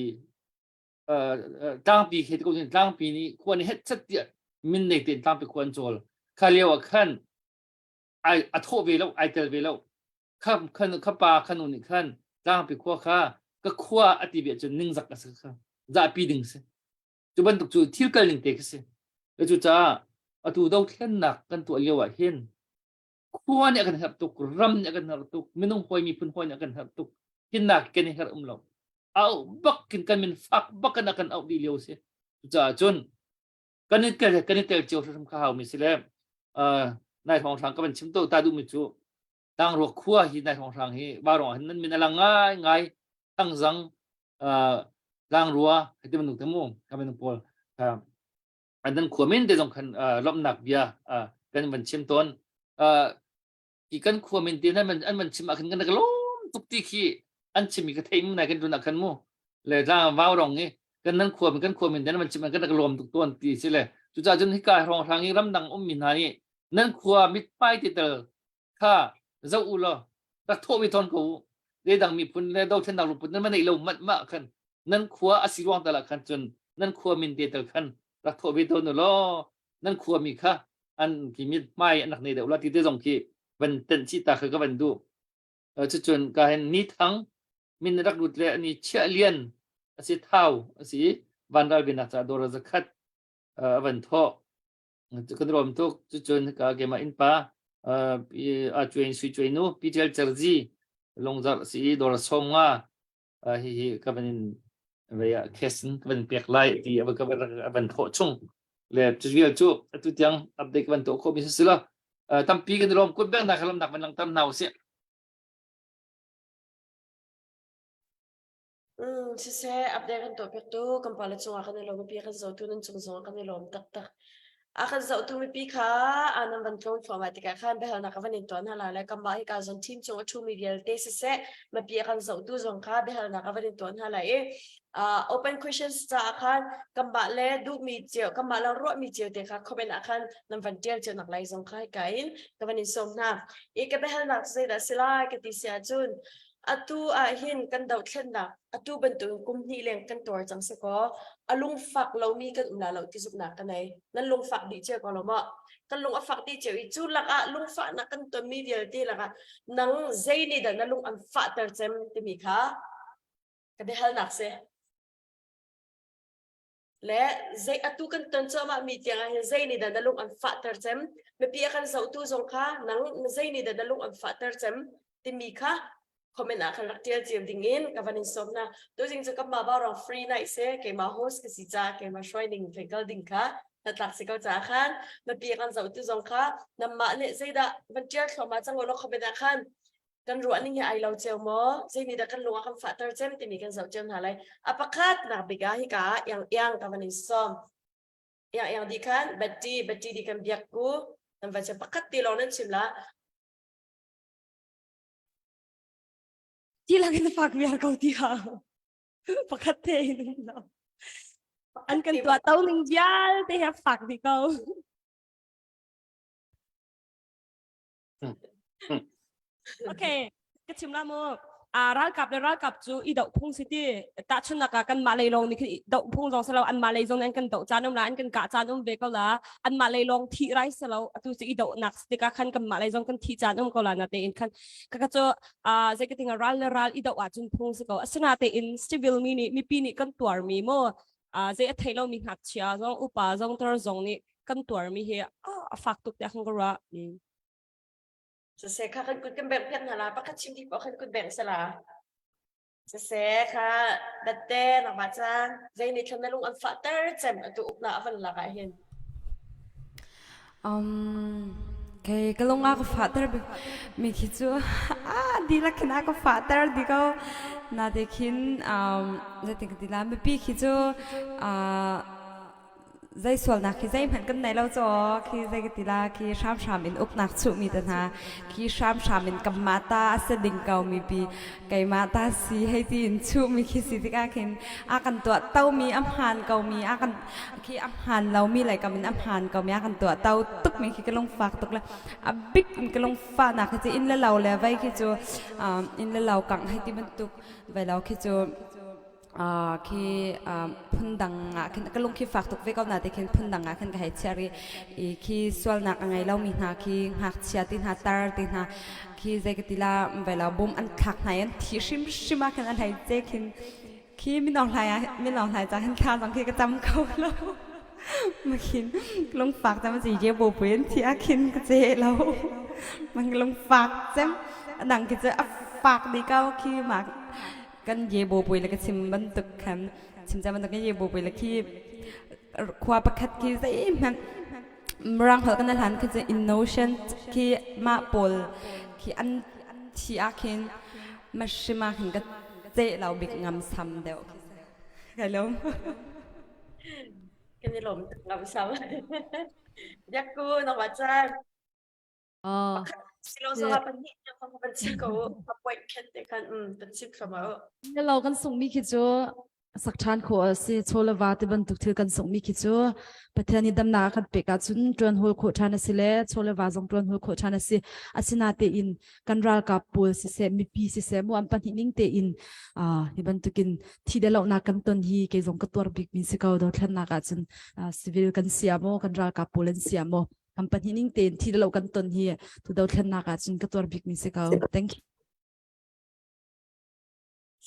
uh, tlangpi khi ko tlangpi nih khua nih het chat tiah min nei tein tlangpi khua an cawl. Kha lio ah khan ai a thawh ve lo ai tel ve lo kha khan kha pa kha nu nih khan tlangpi khua kha ka khua a ti ve cun ningzak a si kha. Zahpi ding si. Cu bantuk cu thil kal ning te khi si. Cucaah atu dothlennak kan tuah lio ah hin khua nih a kan herh tuk, ram nih a kan herh tuk, minung hawi miphun hawi nih a kan herh tuk. Hinnak kan i herh um lo. Auh bak in kan min fak bak in a kan auh dih lio si. Cucaah cun kan i tel kan i tel cio hrimhrim kha hau mi si le nai hrawng hrang ka van chim to ta duh mi cu Tangruak khua hi nai hrawng hrang hi Vaurawng ah hin nan min a lang ngai ngai Thangzang Tlangrua hei ti bantuk te mu ka minung pawl an nan khua min te zong khan lawmhnak bia kan van chim tawn hi kan khua min te nan an van chim ah khan kan ka lawm tuk ti khi an chim mi ka theih mu nai kan dun ah khan mu le tlang vau rong i kan nan khua min kan khua min te nan van chim ah kan ka lawm tuk tawn ti si le cucaah cun hika hrawng hrang i ramdang um mi hna nih nan khua mithmai ti tel kha zoh u law rak thawh ve tawn ko u leidang miphun le dothlennak lungput nan va neih lo manh mah khan nan khua a si ruang tal ah khan cun nan khua min te tal khan rak thawh ve tawn u law nan khua mi kha an ki mit hmai an rak nei deuh la ti te zong khi van tenh chih ta kha ka van duh cucun ka hen ni thang min rak lut le ani chiah lian asi thau asi vanral binak ca dora zakhat a van thawh Kan rawm tuk. Cucun hika keimah innpa a cuain sui cuai nu Peter Cerzi lungzarh si i dawr 50 hihi ka van in vei ah cash in ka van pek lai ti a van thawh chung le cu vial cu atu tiang update ka van tuah khawh mi si lo tampi kan i lawm kut bek nak lawmnak van langhter hna usih. Siseh, update kan tuahpiaktu kan pale cungah kan i lawm mipi kan zohtu nan cung zongah kan i lawm taktak. A kan zohtu mipi kha a nan van tlawn thluahmah tikah khan biahalnak ka van in tuah hna lai le kanmah hika zawn team cung a ṭhumi vialte siseh mipi a kan zohtu zong kha biahalnak ka van in tuah hna lai i uh, open questions caah khan kanmah le duhmi cio kanmah le ruahmi cio te kha comment ah khan nan van ṭial cio nak lai zong kha hika in ka van in sawm hna. I ka biahalnak cu zeidah si lai ka ti si ahcun Atu ah hin kan dohthlennak atu bantukin kum hnih leng kan tuar cang si kaw a lungfak lomi kan um la lo ti zumhnak ka nei. Nan lungfak dih cio ko lo maw? Kan lung a fak dih cio i cu lakah lungfahnak kan tonmi vialte lakah nang zei nih dah na lung an fahter cem timi kha ka biahalnak si. Le zei atu kan ton cuahmah mi tiang ah hin zei nih dah na lung an fahter cem? Mipi a kan zohtu zong kha nang zei nih dah na lung an fahter cem timi kha comment ah khan rak tial cio ding in ka van in sawm hna. Tuzing cu kanmah Vaurawng free night si keimah host ka si caah keimah hruai ning fei kal ding kha hnatlak si ko caah khan mipi a kan zohtu zong kha nanmah nih zeidah van tial thluahmah cang u law comment ah khan kan ruah ning hi ai lo cio maw zei nih dah kan lung a kan fahter cem timi kan zoh cio hna lai a pakhat nak bik ah hika ah iang iang ka van in sawm iang iang di khan batti batti di kan biak ku nan va che pakhat ti lawng nan chim la Ti lang in fak viar ko ti ha. Pakhat te in lo. An kan tuah to ning vialte he fak di ko. Okay, ka chim la mu. A ralkap le ralkap cu i doh phung si ti. Tahchunhnak ah kanmah lei lawng nih khin doh phung zong si lo, anmah lei zong nih an kan doh caan um la, an kan kah caan um ve ko la. Anmah lei lawng thih rai si lo. Atu cu i dohnak tikah khan kanmah lei zong kan thih caan um ko la na tein khan ka ka cu zei ka tinga ral le ral i doh ahcun phung si ko. Asinatein civil mi nih mipi nih kan tuarmi mu zei a thei lomi ngakchia zong upa zong tar zong nih kan tuarmi hi a fak tuk tiah kan ka ruah. Siseh kha kan kut kan bengh piak hna la pakhat chim dih paoh kan kut bengh sala. Siseh kha datte nangmah cang zei nih thlan na lung an fahter cem atu ukna a van lak ah hin. Um, kei ka lung a ka fahter bik mi khi cu a dihlak khin a ka fahter di ko na te khin um zeitin ka ti la mipi khi cu uh, zei sualnak khi zeihmanh kan nei lo caw khi zei ka ti la khi hramhram in uknak chuhmi te hna khi hramhram in kanmah ta a si ding ko mi pi keimah ta si hei ti in chuhmi khi si tikah khin a kan tuah tomi a hmaan komi a kan khi a hmaan lomi lei kam in a hmaan komi a kan tuah to tukmi khi ka lungfak tuk le a bik in ka lungfahnak khi cu inn le lo le vei khi cu inn le lo kangh hei ti bantuk vei lo khi cu khi phundang ah khin ka lung khi fak tuk ve ko na te khin phundang ah khin ka hei chiah ri i khi sualnak a ngei lomi hna khi ngakchia ti hna tar ti hna khi zei ka ti la ve lo bom an thlak hna i an thi hrimhrim ah khin an hei ce khin. Khi minong hlai ah minong hlai cang hin thla zong khi ka cam kho lo. Makhin lungfak cem si je bo puin thi a khin ka che lo. Mang lungfak cem adang khi cu a fak di ko khi ma kan ye bo pui le ka chim bantuk khan chim cem bantuk ye bo pui le khi khua pakhat khi zeihmanh mirang holh kan hlan khi cu innocent khi mah pawl khi an thi ah khin mahrim ah khin ka ceh lo bik ngam sam deuh kai lom. Kan i lawm tuk ngam sam. Biakku nangmah caan. Oh. Pakhat silo zong ah pahnih zong kan chim ko a point khen te khan um kan chim thluahmah u. Lo kan sungmi khi cu sak ṭhan khawh a si chaw le va ti bantuk thil kan sunghmi khi cu Pathian nih damnak a kan pek ahcun ṭuan hawl khawh ṭhan a si le chaw le va zong ṭuan hawl khawh ṭhan a si. Asinatein kan ralkap pawl siseh mipi siseh mu an pahnih ning tein hi bantukin thi le lohnak kan ton hi kei zong ka tuar bikmi si ko dothlennak ahcun civil kan si ah maw kan ralkap pawl an si ah maw kan pahnih ning tein thi le lo kan ton hi tu dothlennak ahcun ka tuar bikmi si ko. Thank you.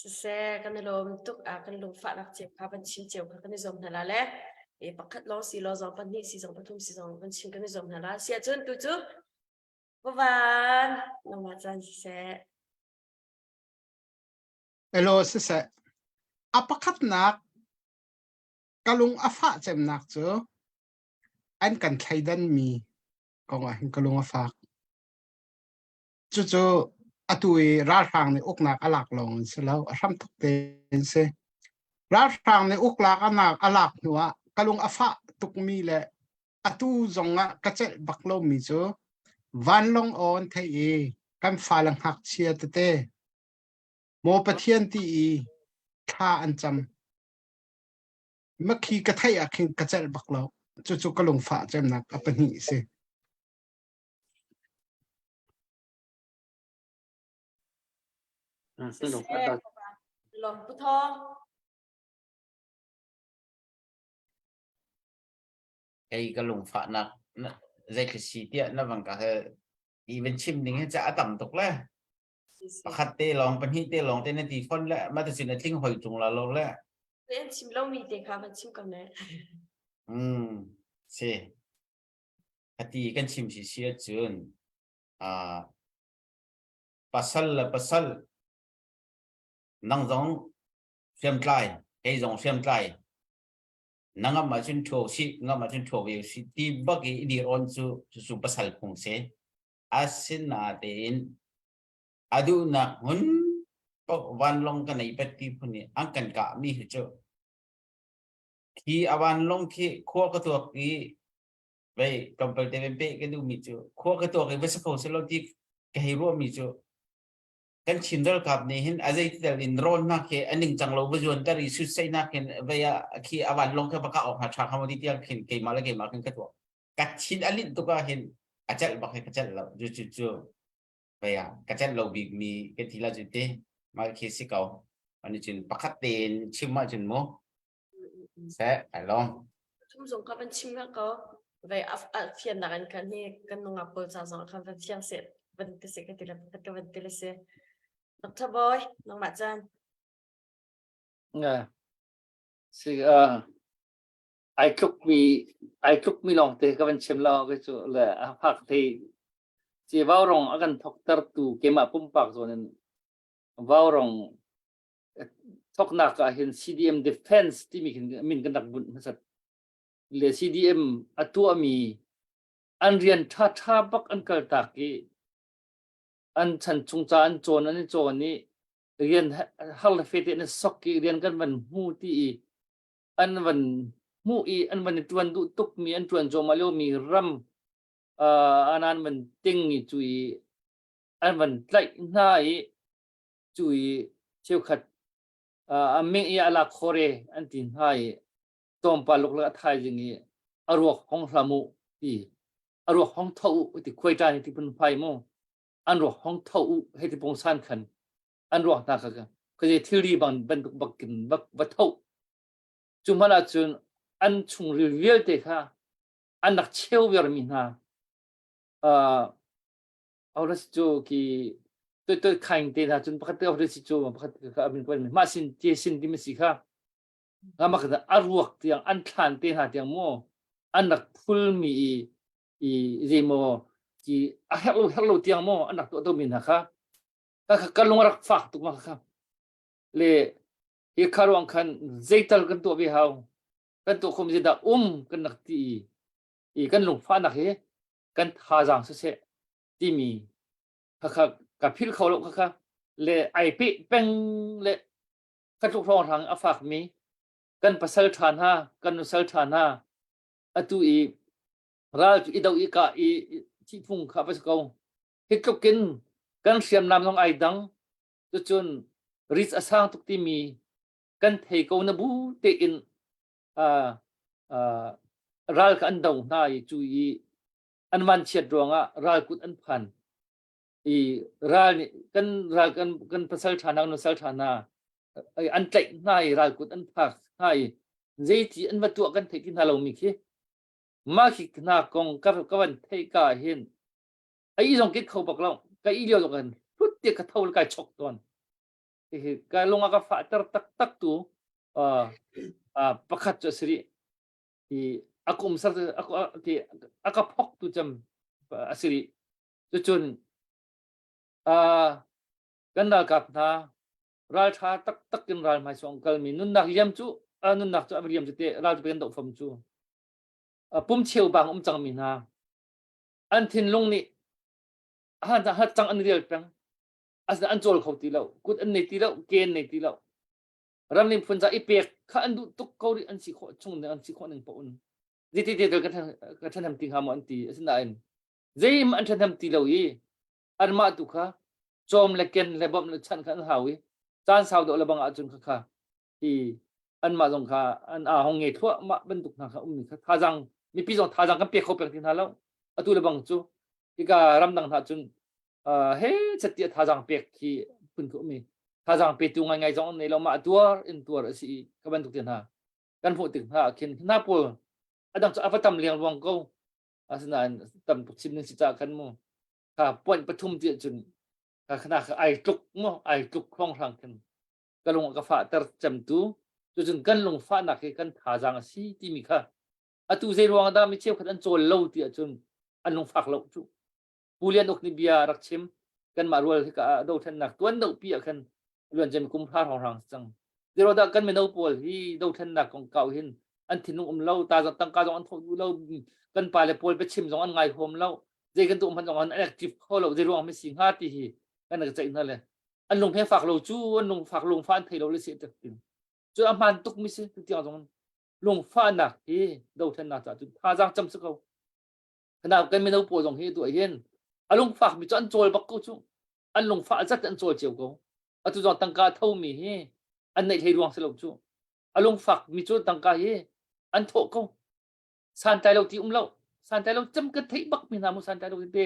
Siseh, kan i lawm tuk ah kan lungfahnak cio kha van chim cio kha kan i zuam hna la le e pakhat lawng si law zong pahnih si zong pathum si zong van chim kan i zuam hna la. Si ahcun tu cu Pavan nangmah caan siseh. Elo siseh. A pakhatnak ka lung a fah cemnak cu an kan thleidan mi kong ah hin ka lung a fak. Cucu atu i ralhrang nih uknak a lak lawng in si lo, a hramthok tein si. Ralhrang nih uklak a lak hnu ah ka lung a fah tukmi le atu zong ah ka celh bak lomi cu vanlawng aw an theih i kan fale ngakchia tete maw Pathian ti i thla an cam. Makhi ka theih ah khin ka celh bak lo. Cucu ka lungfah cemnak a pahnih si. Lawm Pu Thawng. Kei ka lungfahnak zeitluk si tiah na van ka he even chim ding hi ca a tam tuk le pakhat te lawng pahnih te lawng te na ti fon le ma te na tling hoi tung la lo le Len chim lo mi te kha van chim ko ne. Mm si Ati kan chim si si ahcun uh, pasal le pasal nang zong hriamtlai kei zong hriamtlai na ngam ahcun ṭho si ngam ahcun ṭho ve si ti bak i dir on cu cucu pasal phung si asinatein a duhnak hmun paoh vanlawng ka nei pet ti phun i an kan kah mi hi cu khi a vanlawng khi khua ka tuak i vei tlawmpal te pe ka duhmi cu khua ka tuak i va si kho selaw ti ka hei ruahmi cu kan Chin ralkap nih hin a zei tel in rawn nak khi a ningcang lo va zuan ter i sutsei nak hin vei a khi a vanlawng kha va kah awk ha tha kha ti tiang khin keimah le keimah khin ka tuak ka thin a linh tuk ah hin a celh bak hi ka celh lo cu cu cu vei ah ka celh lo bik mi ka ti la cu te mah khi si ko ani cun pakhat tein chim ah cun mu Seh, ai lawm. Thum zong kha van chim nga ko. Vei a fiannak in khan hi kan nungak pawl ca zong khan van fiang seh van ti se ka ti le ka van ti le si. Dr. Boy, nangmah caan. Nga. Si uh, ai tluk mi ai tluk mi lawng te ka van chim lo ke cu le a phak thei ci vaurong a kan thok ter tu keimah pumpak zawn in vaurong thoknak ah hin CDM Defense timi khin min kan rak bunh hmasat le CDM a tuahmi an rian ṭha ṭha bak an kaltak i an chan chung ca an cawn an i cawn i rian har le fete an i sok i rian kan van hmu ti i an van hmuh i an van i ṭuan duh tukmi an ṭuan cuahmah liomi ram uh, an an van ting i cu i an van tlaih hna i cu i cheukhat a ming i a lak khore an ti hna i tlawmpal luk a thaizing i a ruak hong hlam u ti a ruak hong tho u ti khuai ṭan ti phun phai mu an ruak hong tho u hei ti pungsan khan an ruak hna kha ka je thilri bang bantuk bakin bak va tho cu hmanh ahcun an chungril vialte kha an rak cheu viar mi hna uh, cu ki. Toi toi khaing te hna cun pakhat te si cu pakhat kha amin kuan mah sin te sin ti si kha ngama kha a ruak tiang an thlan te hna tiang mu an rak phul mi i i zeimaw ti a herh lo herh lo tiang maw an rak tuah to mi hna kha ka ka lung rak fak tuk ma kha le hi kha ruang khan zeital kan tuah ve hau kan tuah khom zeidah um kan rak ti i kan lungfahnak hi kan thazaang siseh timi khakha ka philh kho lo khakha le ai pe peng le ka tluk hrawng hrang a fak mi kan pasal tha hna kan nusal tha hna atu i ral cu i do i ka i thi phung kha va si ko hi tluk in kan hriamnam zong ai dang cucun ris a sang tuk timi kan thei ko na bu tein uh, uh, ral kha an do hna i cu i an vanchiat ruangah ral kut an phan i ral nih kan ral kan kan pasal ṭha hna nusal ṭha hna an tlaih hna i ral kut an phak hna i zeiti an va tuah kan theih ti hna lomi khi mah khi hna kong ka ka van theih ka hin a i zong kit kho bak lo ka i lio zong kan hlut te ka tho le kai chok tawn hihi ka lung a ka fahter taktak tu uh, uh, pakhat cu a si rih i a kum sar a ka phok tu cem a si rih cucun kan ralkap hna ralṭha taktak in ral hmai song kalmi nunnak liam cu nunnak cu a liam cu te ral cu kan doh fam cu pum cheu bang um cangmi hna an thinlung nih han ha cang an rial peng asna an cawl kho ti lo kut an nei ti lo ke an nei ti lo ramlim phun za i pek kha an duh tuk ko rih an si khawh chung ning an si khawh ning paoh in zeiti te ka ka ṭhahnem ti hnga maw an ti asinain zeihmanh an ṭhahnem ti lo i anmah tu kha cawm le ken le bawmh le chanh kha an hau i caan sau deuh le bang ahcun kha kha hi anmah zong kha an aa hong nge thluahmah bantuk hna kha ummi kha thazang mipi zong thazang kan pe kho peng ti hna lo atu le bang cu hika ramdang hna cun he chat tiah thazang pek khi phun khi um i thazang petu ngaingai zong an nei lo mah tuar in tuar a si i ka bantuk te hna kan hmuh tik hna ah khin hna pawl a dang cu a va tam leng ruang ko asinain tam tuk chim ning si ca khan mu kha point pathum ti cun kha khana kha ai tluk mu ai tluk khong hrang khin ka lung ka fah ter cemtu cucun kan lung fahnak hi kan thazang a si timi kha atu zei ruang dah mi cheukhat an cawl lo ti ahcun an lung fak lo cu Pu Lian Uk nih bia rak chim kanmah rual hika ah dothlennak tuan deuh pi ah khan luan cem kum hra hrawng cang zero dah kan mino pawl hi dothlennak kong kau hin an thinlung um lo ta zong tangka zong an thawh duh lo kan pa le pawl biachim zong an ngai huam lo zei kan tuah hmanh zong an active kho lo zei ruang mi si hnga ti hi kan ka ceih hna le an lung phe fak lo cu an lung fak lung fa an thei lo le si tak tin cu a hman tuk mi si tiang zong lungfahnak hi dothlennak caah cun thazaang cam si ko Kana kan mino pawl zong hi tuah hin a lungfak mi cu an cawl bak ko cu an lungfah zat an cawl cio ko atu zong tangka tho mi hi an neih hlei ruang si lo cu a lungfak mi cu tangka hi an thawh ko santlai lo ti um lo santlai lo cem kan theih bak mi hna mu santlai lo te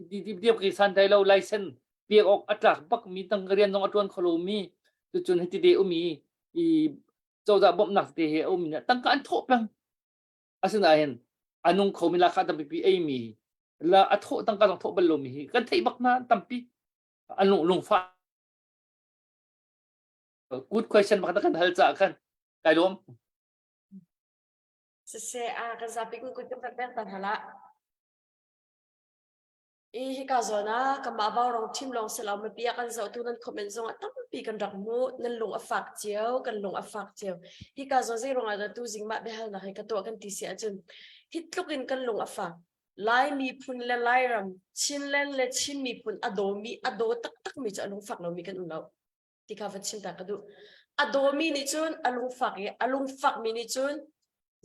ti ti ti ki santlai lo license pek awk a tlak bak mi tangka rian zong a tuan kho lo mi cucun hiti te umi i cozah bawmhnak te he a um mi tangka an thawh peng Asinain a nung khomi lahkhah tampipi eimi la a thawh tangka zong thawh bal lomi hi kan theih bak hna tampi an lung lungfah good question pakhat kan hal caah khan kai lawm Siseh a kan zapi kun kun kan pek tan hala I hika zawn ah kanmah Vaurawng team lawng si lo mipi a kan zohtu nan comment zong ah tampi kan rak hmuh. Nan lung a fak cio, kan lung a fak cio. Hika zawn zei ruangah dah tuzing mah biahalnak hi ka tuah kan ti si ahcun hi tluk in kan lung a fak. Lai miphun le Lairam, Chinland le Chin miphun a dawmi, a daw taktakmi cu a lungfak lomi kan um lo. Ti kha va chim ta ka duh. A dawmi nih cun a lungfak i a lungfakmi nih cun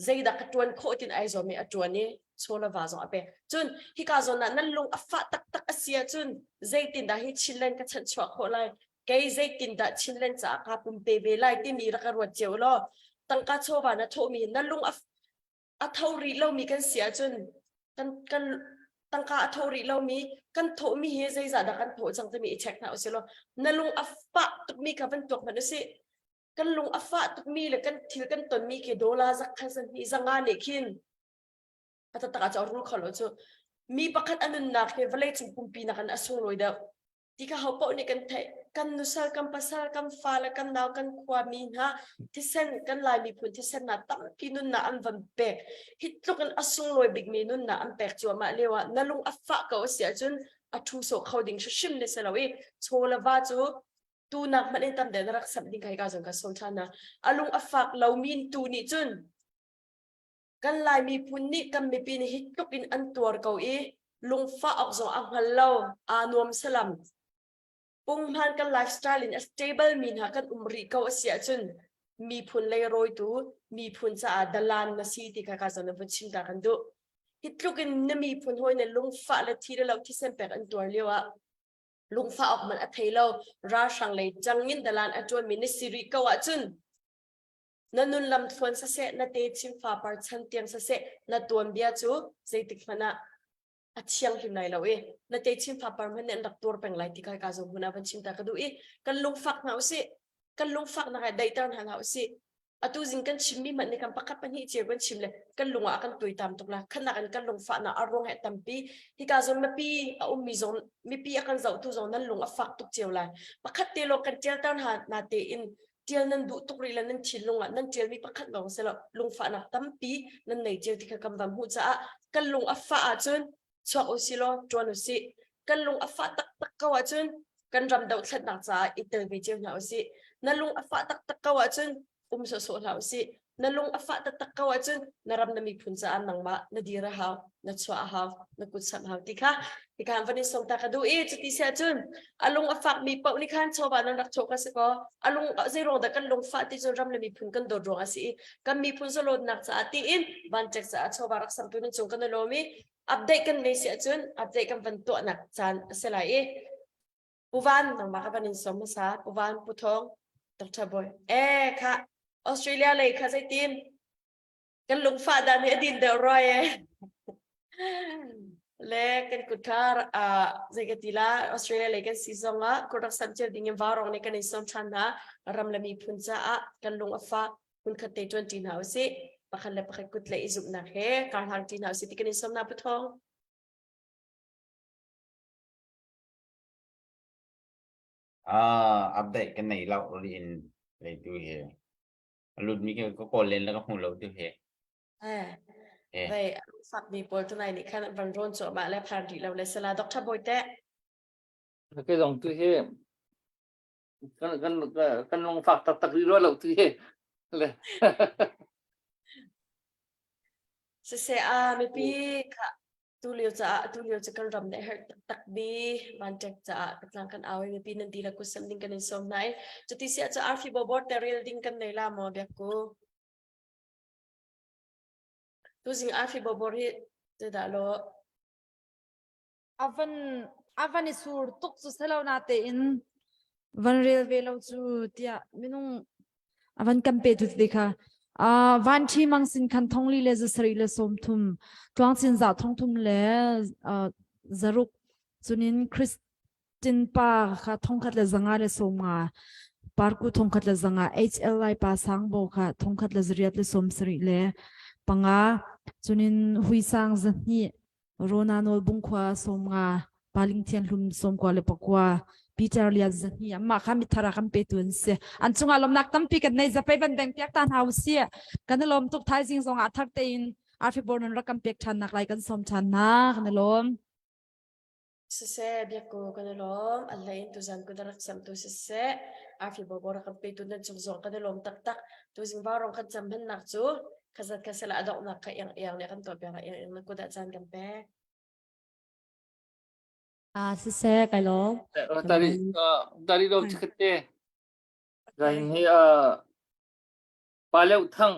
zeidah ka ṭuan khawh tin ai zuam i a ṭuan i chaw le va zong a pek. Cun hika zawn ah nan lung a fah taktak a si ahcun zeitindah hi Chinland ka chanhchuah khawh lai? Kei zeitindah Chinland caah kaa pumpe ve lai timi rak ka ruat cio law tangka chawva na thawhmi na lung a a tho rih lomi kan si ahcun kan kan tangka a tho rih lomi kan thawhmi hi zeizah dah kan thawh cang timi i check hna usih law na lung a fah tukmi kha van tuak hmanh usih kan lung a fah tukmi le kan thil kan tonmi khi dollar zakhat zahnih zanga nih khin a taktak ah cu a rul kho lo cu mi pakhat a nunnak hi vawlei cung pumpi nakin a sunglawi deuh. Ti kha ho paoh nih kan theih. Kan nusal, kan pasal, kan fale, kan nau, kan khuami hna thisen, kan Lai miphun thisen hna tampi nunnak an van pek. Hi tluk in a sunglawi bikmi nunnak an pek cuahmah lio ah na lung a fah ko a si ahcun a ṭhu sawh kho ding hrimhrim na si lo i chaw le va cu tunak hmanh in tam deuh na rak samh ding kha hika zong ka sawm ṭhan hna. A lung a fak lomi tu nih cun Kan Lai miphun nih kan mipi nih hi tluk in an tuar ko i lungfah awk zong a hngal lo, aa nuam salam. Punghman kan lifestyle in a stable mi hna kan um rih ko a si ahcun miphun lei rawitu, miphun caah dalan na si ti kha ka zong na vun chim ta kan duh. Hi tluk in na miphun hawi na lungfah le thi le lo thisen pek an tuar lio ah lungfah awk man a thei lo, ralhrang lei ṭang in dalan a ṭuanmi na si rih ko ahcun Na nun lamthluan siseh, na techin fapar chan tiang siseh, na tuanbia cu zeitik hmanh ah a thianghlim lai lo i na techin fapar hmanh nih an rak tuar peng lai ti kha ka zong hmun ah van chim ta ka duh i kan lungfak hna usih kan lungfak nak ah daihter hna hlah usih atu zing kan chimmi hmanh nih kan pakhat pahnih cio kan chim le kan lung ah kan tuitam tuk la khanak in kan lungfahnak a ruang he tampi hika zong mipi a ummi zong mipi a kan zohtu zong nan lung a fak tuk cio lai pakhat te lawng kan tialter hna na tein tial nan duh tuk rih le nan thinlung ah nan tialmi pakhat lawng si lo lungfahnak tampi nan nei cio ti kha kan van hmuh caah kan lung a fah ahcun chuak u si law ṭuan u sih kan lung a fah taktak ko ahcun kan ram dohthlennak caah i tel ve cio hna u sih na lung a fah taktak ko ahcun um sawhsawh hlah u sih na lung a fah taktak ko ahcun na ram na miphun caah nangmah na dir a hau na chuah a hau na kut samh hau ti kha hika van in som ta ka duh i cuti si ahcun a lung a fak mi paoh nih khan chawva nan rak chawh ka si kaw a lung zei ruang dah kan lung fah ti cun ram le miphun kan dawt ruang a si i kan miphun zalawtnak caah tiin vanṭek caah chawva rak samtu nan cung kan i lawm i update kan nei si ahcun update kan van tuahnak caan a si lai i Pu Van nangmah ka van in som hmasa Pu Van Pu Thawng Dr. Boy eh kha Australia lei kha zeitin kan lungfah dan hi a din deuh roi e le kan kut kha zei ka ti la Australia lei kan si zong ah kut rak sam cio ding in vaurong nih kan in sawm ṭhan hna ram le miphun caah kan lung a fak hmunkhat te ṭuan ṭi hna usih pakhat le pakhat kut le i zumhnak he karhlang ṭi hna usih ti kan in sawm hna pathawng Ah, update kan nei lo in lei tu hi. A lutmi ka kawl len le ka hmu lo tu hi. Eh, vei fak mi pawl tunai nih khan van rawn cuahmah le phan rih lo le sala Dr. Bawite. Ke zong tu hi kan kan kan lung fak taktak rih rua lo tu hi. Le. Siseh a mipi kha tulio caah tulio cu kan ram nih herh taktak bi vanṭek caah tlang kan au i mipi nan dihlak kusam ding kan in sawm hna i cuti si ahcun arfi bawbor te rel ding kan nei la maw biakku tuzing arfi bawbor hi zeidah lo avan avan i sur tuk cu selo na tein van rel ve lo cu tiah minung avan kan pe tu te kha uh, van thi mang sin khan thongli le zasari le sawmthum tluang cin za thongthum le uh, zaruk cunin Christian pa kha thongkhat le zanga le sawmnga parku thongkhat le zanga HLI pa sangbo kha thongkhat le zariat le sawmsarih le panga cunin huisang zahnih Rona Nawl Bungkhua 50 Paling Thian Hlum 91 le pakua Peter Lian zahnih amah kha mithar ah kan petu an si an cungah lawmnak tampi kan nei zapei van beng piak ta hna usih kan i lawm tuk thaizing zong ah thar tein arfi bor nan rak kan pek ṭhan nak lai kan sawm ṭhan hna kan i lawm Siseh, biakku kan i lawm. A hlei in tuzan kun rak samtu siseh, arfi bobo rak kan petu nan cung zong kan i lawm taktak. Tuzing vaurong kan cam hmannak cu khazat khasela a donghnak kha iang iang nih kan tuah piak iang iang na kut ah caan kan pek. Ah, siseh, kai lawm. Tari tari lo chikhate. Zain hi pa leu thang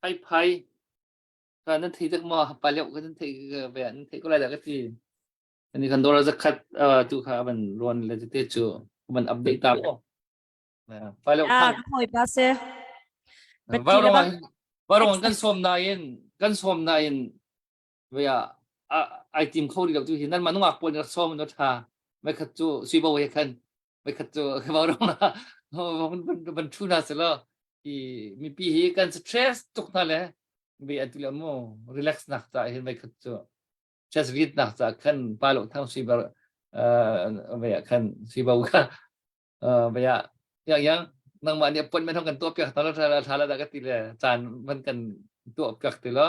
phai phai ka nan thei tak ma pa leu ka nan thei ve nan thei ko lai da ka ti. Ani kan dora zakhat tu kha van ruan le te chu van update ta ko. Pa leu Ah, thang ka hawi pa se. Vaurong vaurong kan sawm nain kan sawm nain vea ai tim kho rih lo tu hi nan manungak pawl rak sawm no tha mai khat cu sui bo he khan mai khat cu vaurong na van thu na se lo i mipi hi kan stress tuk hna le ve atu le mu relax nak ta hin mai khat cu stress rit nak cha khan pa lo thang sui bar. Vai ah khan si bo kha vai ah yang yang nangmah nih appointment hong kan tuah piak ta la thla la da ka ti le caan van kan tuah piak ti lo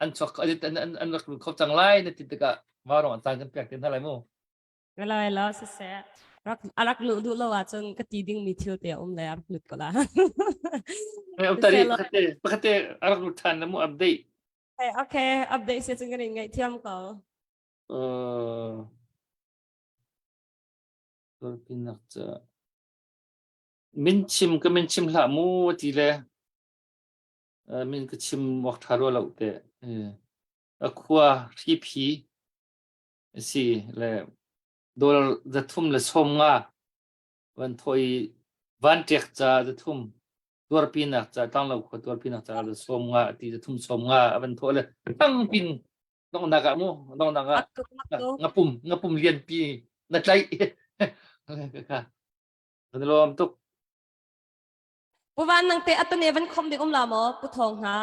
an chuak an an an rak kho cang lai na ti tikah varong caan kan piak te hna lai mu. Lai la siseh rak a rak luh duh lo ahcun ka ti ding mi thil te a um le a rak lut ko la. Tari pakhat te pakhat te a rak lut than na mu update. Okay, update se cun kan in ngaihthiam ko. Uh, Tulpinak ca min chim ka min chim hlah mu ti le min ka chim awk ṭha rua lo te. A khua hriphi si le dollar 300 le 50 van thawh i van ṭek ca 300 tuarpinak ca tlanglo khua tuarpinak ca le 50 ti 350 a van thawh le tangpin donghnak ah mu donghnak ah ngapum ngapum lianpi na tlaih ka kan lawm tuk Pu Van nang te atane van khom ding um la maw pu thong hna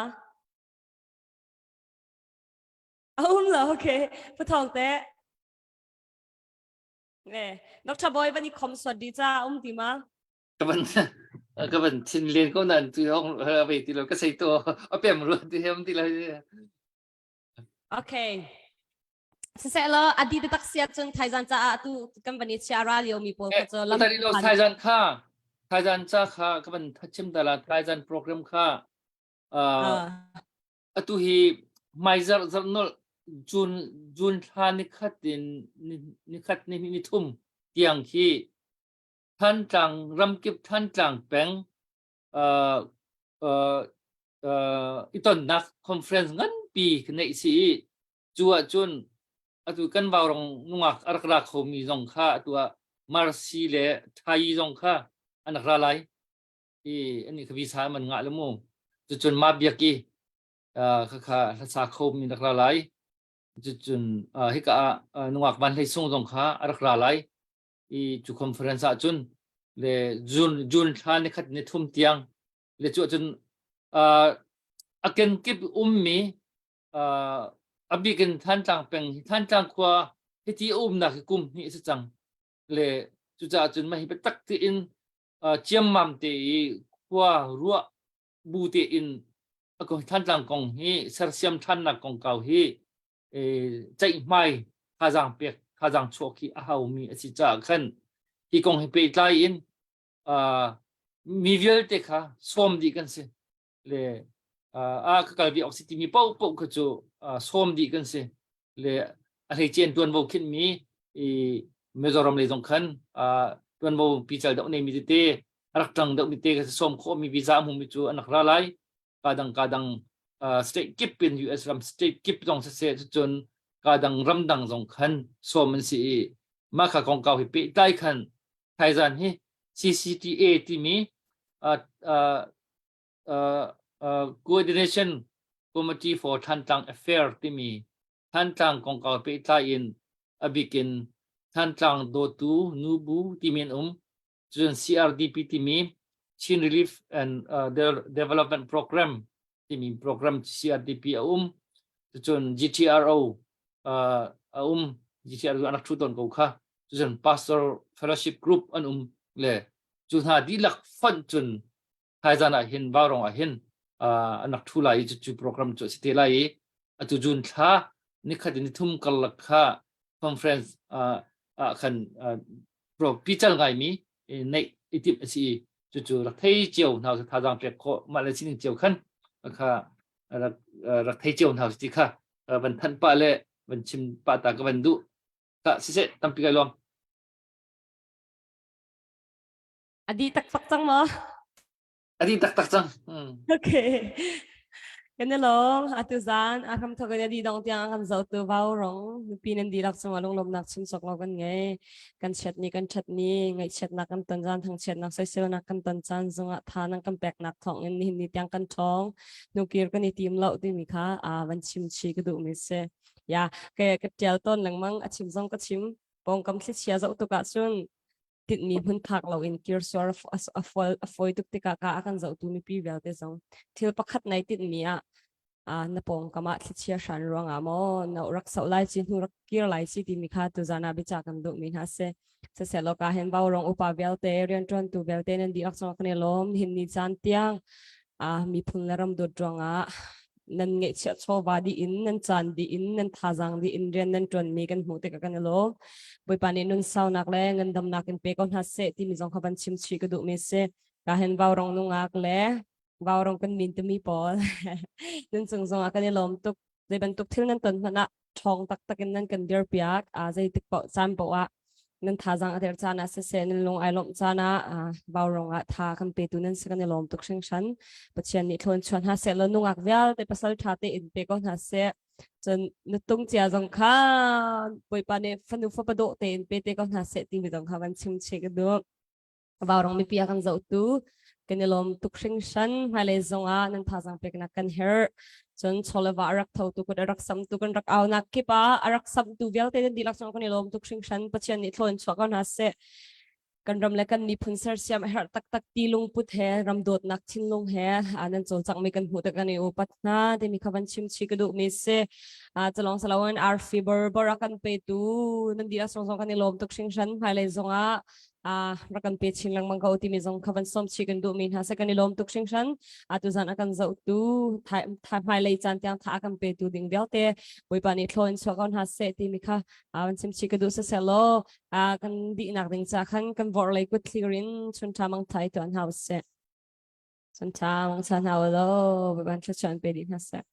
A um lo okay pu thong te Ne Dr. Boy van i khom suat di cha um ti ma Ka van ka van thin len ko nan tu hong ve ti lo ka sei to a pem ru ti hem ti lo Okay. Siseh law adi taktak sia cun thaizan caah atu kan van i chia ra lio mi pawl kha cu lam lo thaizan kha thaizan ca kha ka van chim ta la thaizan program kha atu hi mai zarh zarh nol June June thla ni khat in ni khat ni ni thum tiang khi Thantlang ramkip Thantlang peng uh, uh, uh, itonnak conference nganpi ka neih si i cu ahcun atu kan vaurong nungak a rak ra khomi zong kha atu ah Marsi le Thai zong kha an rak ra lai i ani kha visa man ngah le mu cucun ma biaki khakha hlasa khomi rak ra lai cucun hika ah nungak van hlei sung zong kha a rak ra lai i cu conference ah cun le June June thla ni khat ni thum tiang le cu ahcun uh, a kenkip ummi uh, a bik in Thantlang peng hi Thantlang khua hiti a umnak hi kum hnih a si cang le cucaah cun mah hi biatak tein uh, ciammam te i khua ruah bu tein a ko Thantlang kong hi sersiam ṭhannak kongkau hi ceihmai thazaang pek thazaang chuah khi a haumi a si caah khan hi kong hi pehtlai in mi vialte kha sawm dih kan si le a ka kal ve awk si timi paoh paoh kha cu sawm dih kan si le a hleicen tuanvo khinmi i Mizoram lei zong khan tuanvo pical deuh neimi tete a rak ṭang deuh mi te ka sawm khawhmi visa a hmumi cu an rak ra lai ka dang ka dang state kip in US ram state kip zong siseh cucun ka dang ram dang zong khan sawm an si i mah kha kongkau hi pehtlai khan thaizan hi CCTA timi uh, uh, uh, uh, Coordination Committee for Thantlang Affair timi Thantlang kongkau pehtlai in a bikin Thantlang dawtu nubu timi an um cun CRDP timi Chin Relief and uh, Development Program timi program CRDP a um cun GTRO uh, a um GTRO an rak thu tawn ko kha cun Pastor Fellowship Group an um le cu hna dihlak fonh cun thaizan ah hin Vaurong ah hin uh, an rak thu lai i cu program cu a si te lai i atu June thla nikhat in nithum karlak kha conference uh, ah khan uh, pro pical ngaimi neih i timh a si i cucu rak thei cio hna usih thazaang pek khawh mah le sining cio khan kha rak rak thei cio hna usih ti kha van thanh pah le van chim pah ta ka van duh ta siseh tampi kai lawm A dih taktak cang maw? A dih taktak cang. Hmm. Okay. Kan i lawm atu zan a hram thok in a dih dong tiang kan zohtu vau rong mipi nan dihlak cungah lunglawmhnak chim sawk lo kan ngei. Kan chiat ni kan ṭhat ni ngaihchiatnak kan ton caan thangchiatnak soiselnak kan ton caan zungah tha nan kan peknak thawng in nihin ni tiang kan ṭhawng. Hnukir kan i tim lo timi kha aa van chim chi ka duhmi si. Ya, ke ka ṭial tawn lengmang a chim zong ka chim. Pawngkam thlichia zoh tuk ahcun tinhmi hmun phak loin kirsuar a fawi tuk tikah ka a kan zohtu mipi vialte zong thil pakhat nai tinhmi ah. Na pawngkam ah thlichia hran ruangah maw na rak soh lai ci hnu rak kir lai ci timi kha tuzan ah biacah kan duhmi hna si. Siseh ka hen Vaurawng upa vialte rianṭuantu vialte nan dihlak cungah kan i lawm. Nihin ni caan tiang miphun le ram dawt ruangah nan ngeihchiah chawva dih in nan caan dih in nan thazaang dih in rian nan ṭuanmi kan hmuh tikah kan i lawm. Bawipa nih nun saunak le ngandamnak in pe ko hna seh timi zong kha van chim chih ka duhmi si. Ka hen Vaurawng nungak le Vaurawng kan min timi pawl nun cung zongah kan i lawm tuk. Zei bantuk thil nan ton hmanh ah ṭhawng taktak in nan kan dirpiak. Zeitik paoh caan paoh ah nan thazaang a der caan ah siseh nan lung ai lawmh caan ah Vaurawng ah tha kan petu nan si kan i lawm tuk hringhran. Pathian nih thlawn chuan hna seh law nungak vialte pasal ṭha te in pe ko hna seh. Cun na tung cia zong kha Bawipa nih fanu fapa dawh tein pe te ko hna seh timi zong kha van chim chih ka duh. Vaurong mipi a kan zohtu kan i lawm tuk hringhran. Hmailei zongah nan thazaang peknak kan herh. Cun chawleva a rak thotu kut a rak samtu kan rak aunak kip ah a rak samtu vialte nan dihlak cungah kan i lawm tuk hringhran. Pathian nih thlawn chuah ko hna seh. Kan ram le kan miphun sersiam a herh taktak ti lungput he ram dawtnak thinlung he nan cawlcanghmi kan hmuh tik kan i upat hna timi kha van chim chih ka duhmi si. Calong saloin arfi bor bor a kan petu nan dihlak song zong kan i lawm tuk hringhran. Hmailei zongah rak kan pe chin lengmang ko timi zong kha van sawm chih kan duhmi hna se kan i lawm tuk hringhran. Atu zan a kan zohtu hmailei caan tiang tha a kan petu ding vialte Bawipa nih thlaw in chuah ko hna seh timi kha van chim chih ka duh siseh law kan dihnak ding ca khan kan vorh lei kut thlir in chun tha mang thai tuan hau seh. Chun tha mang tha hna law Bawipa thluachuah an pe dih hna seh.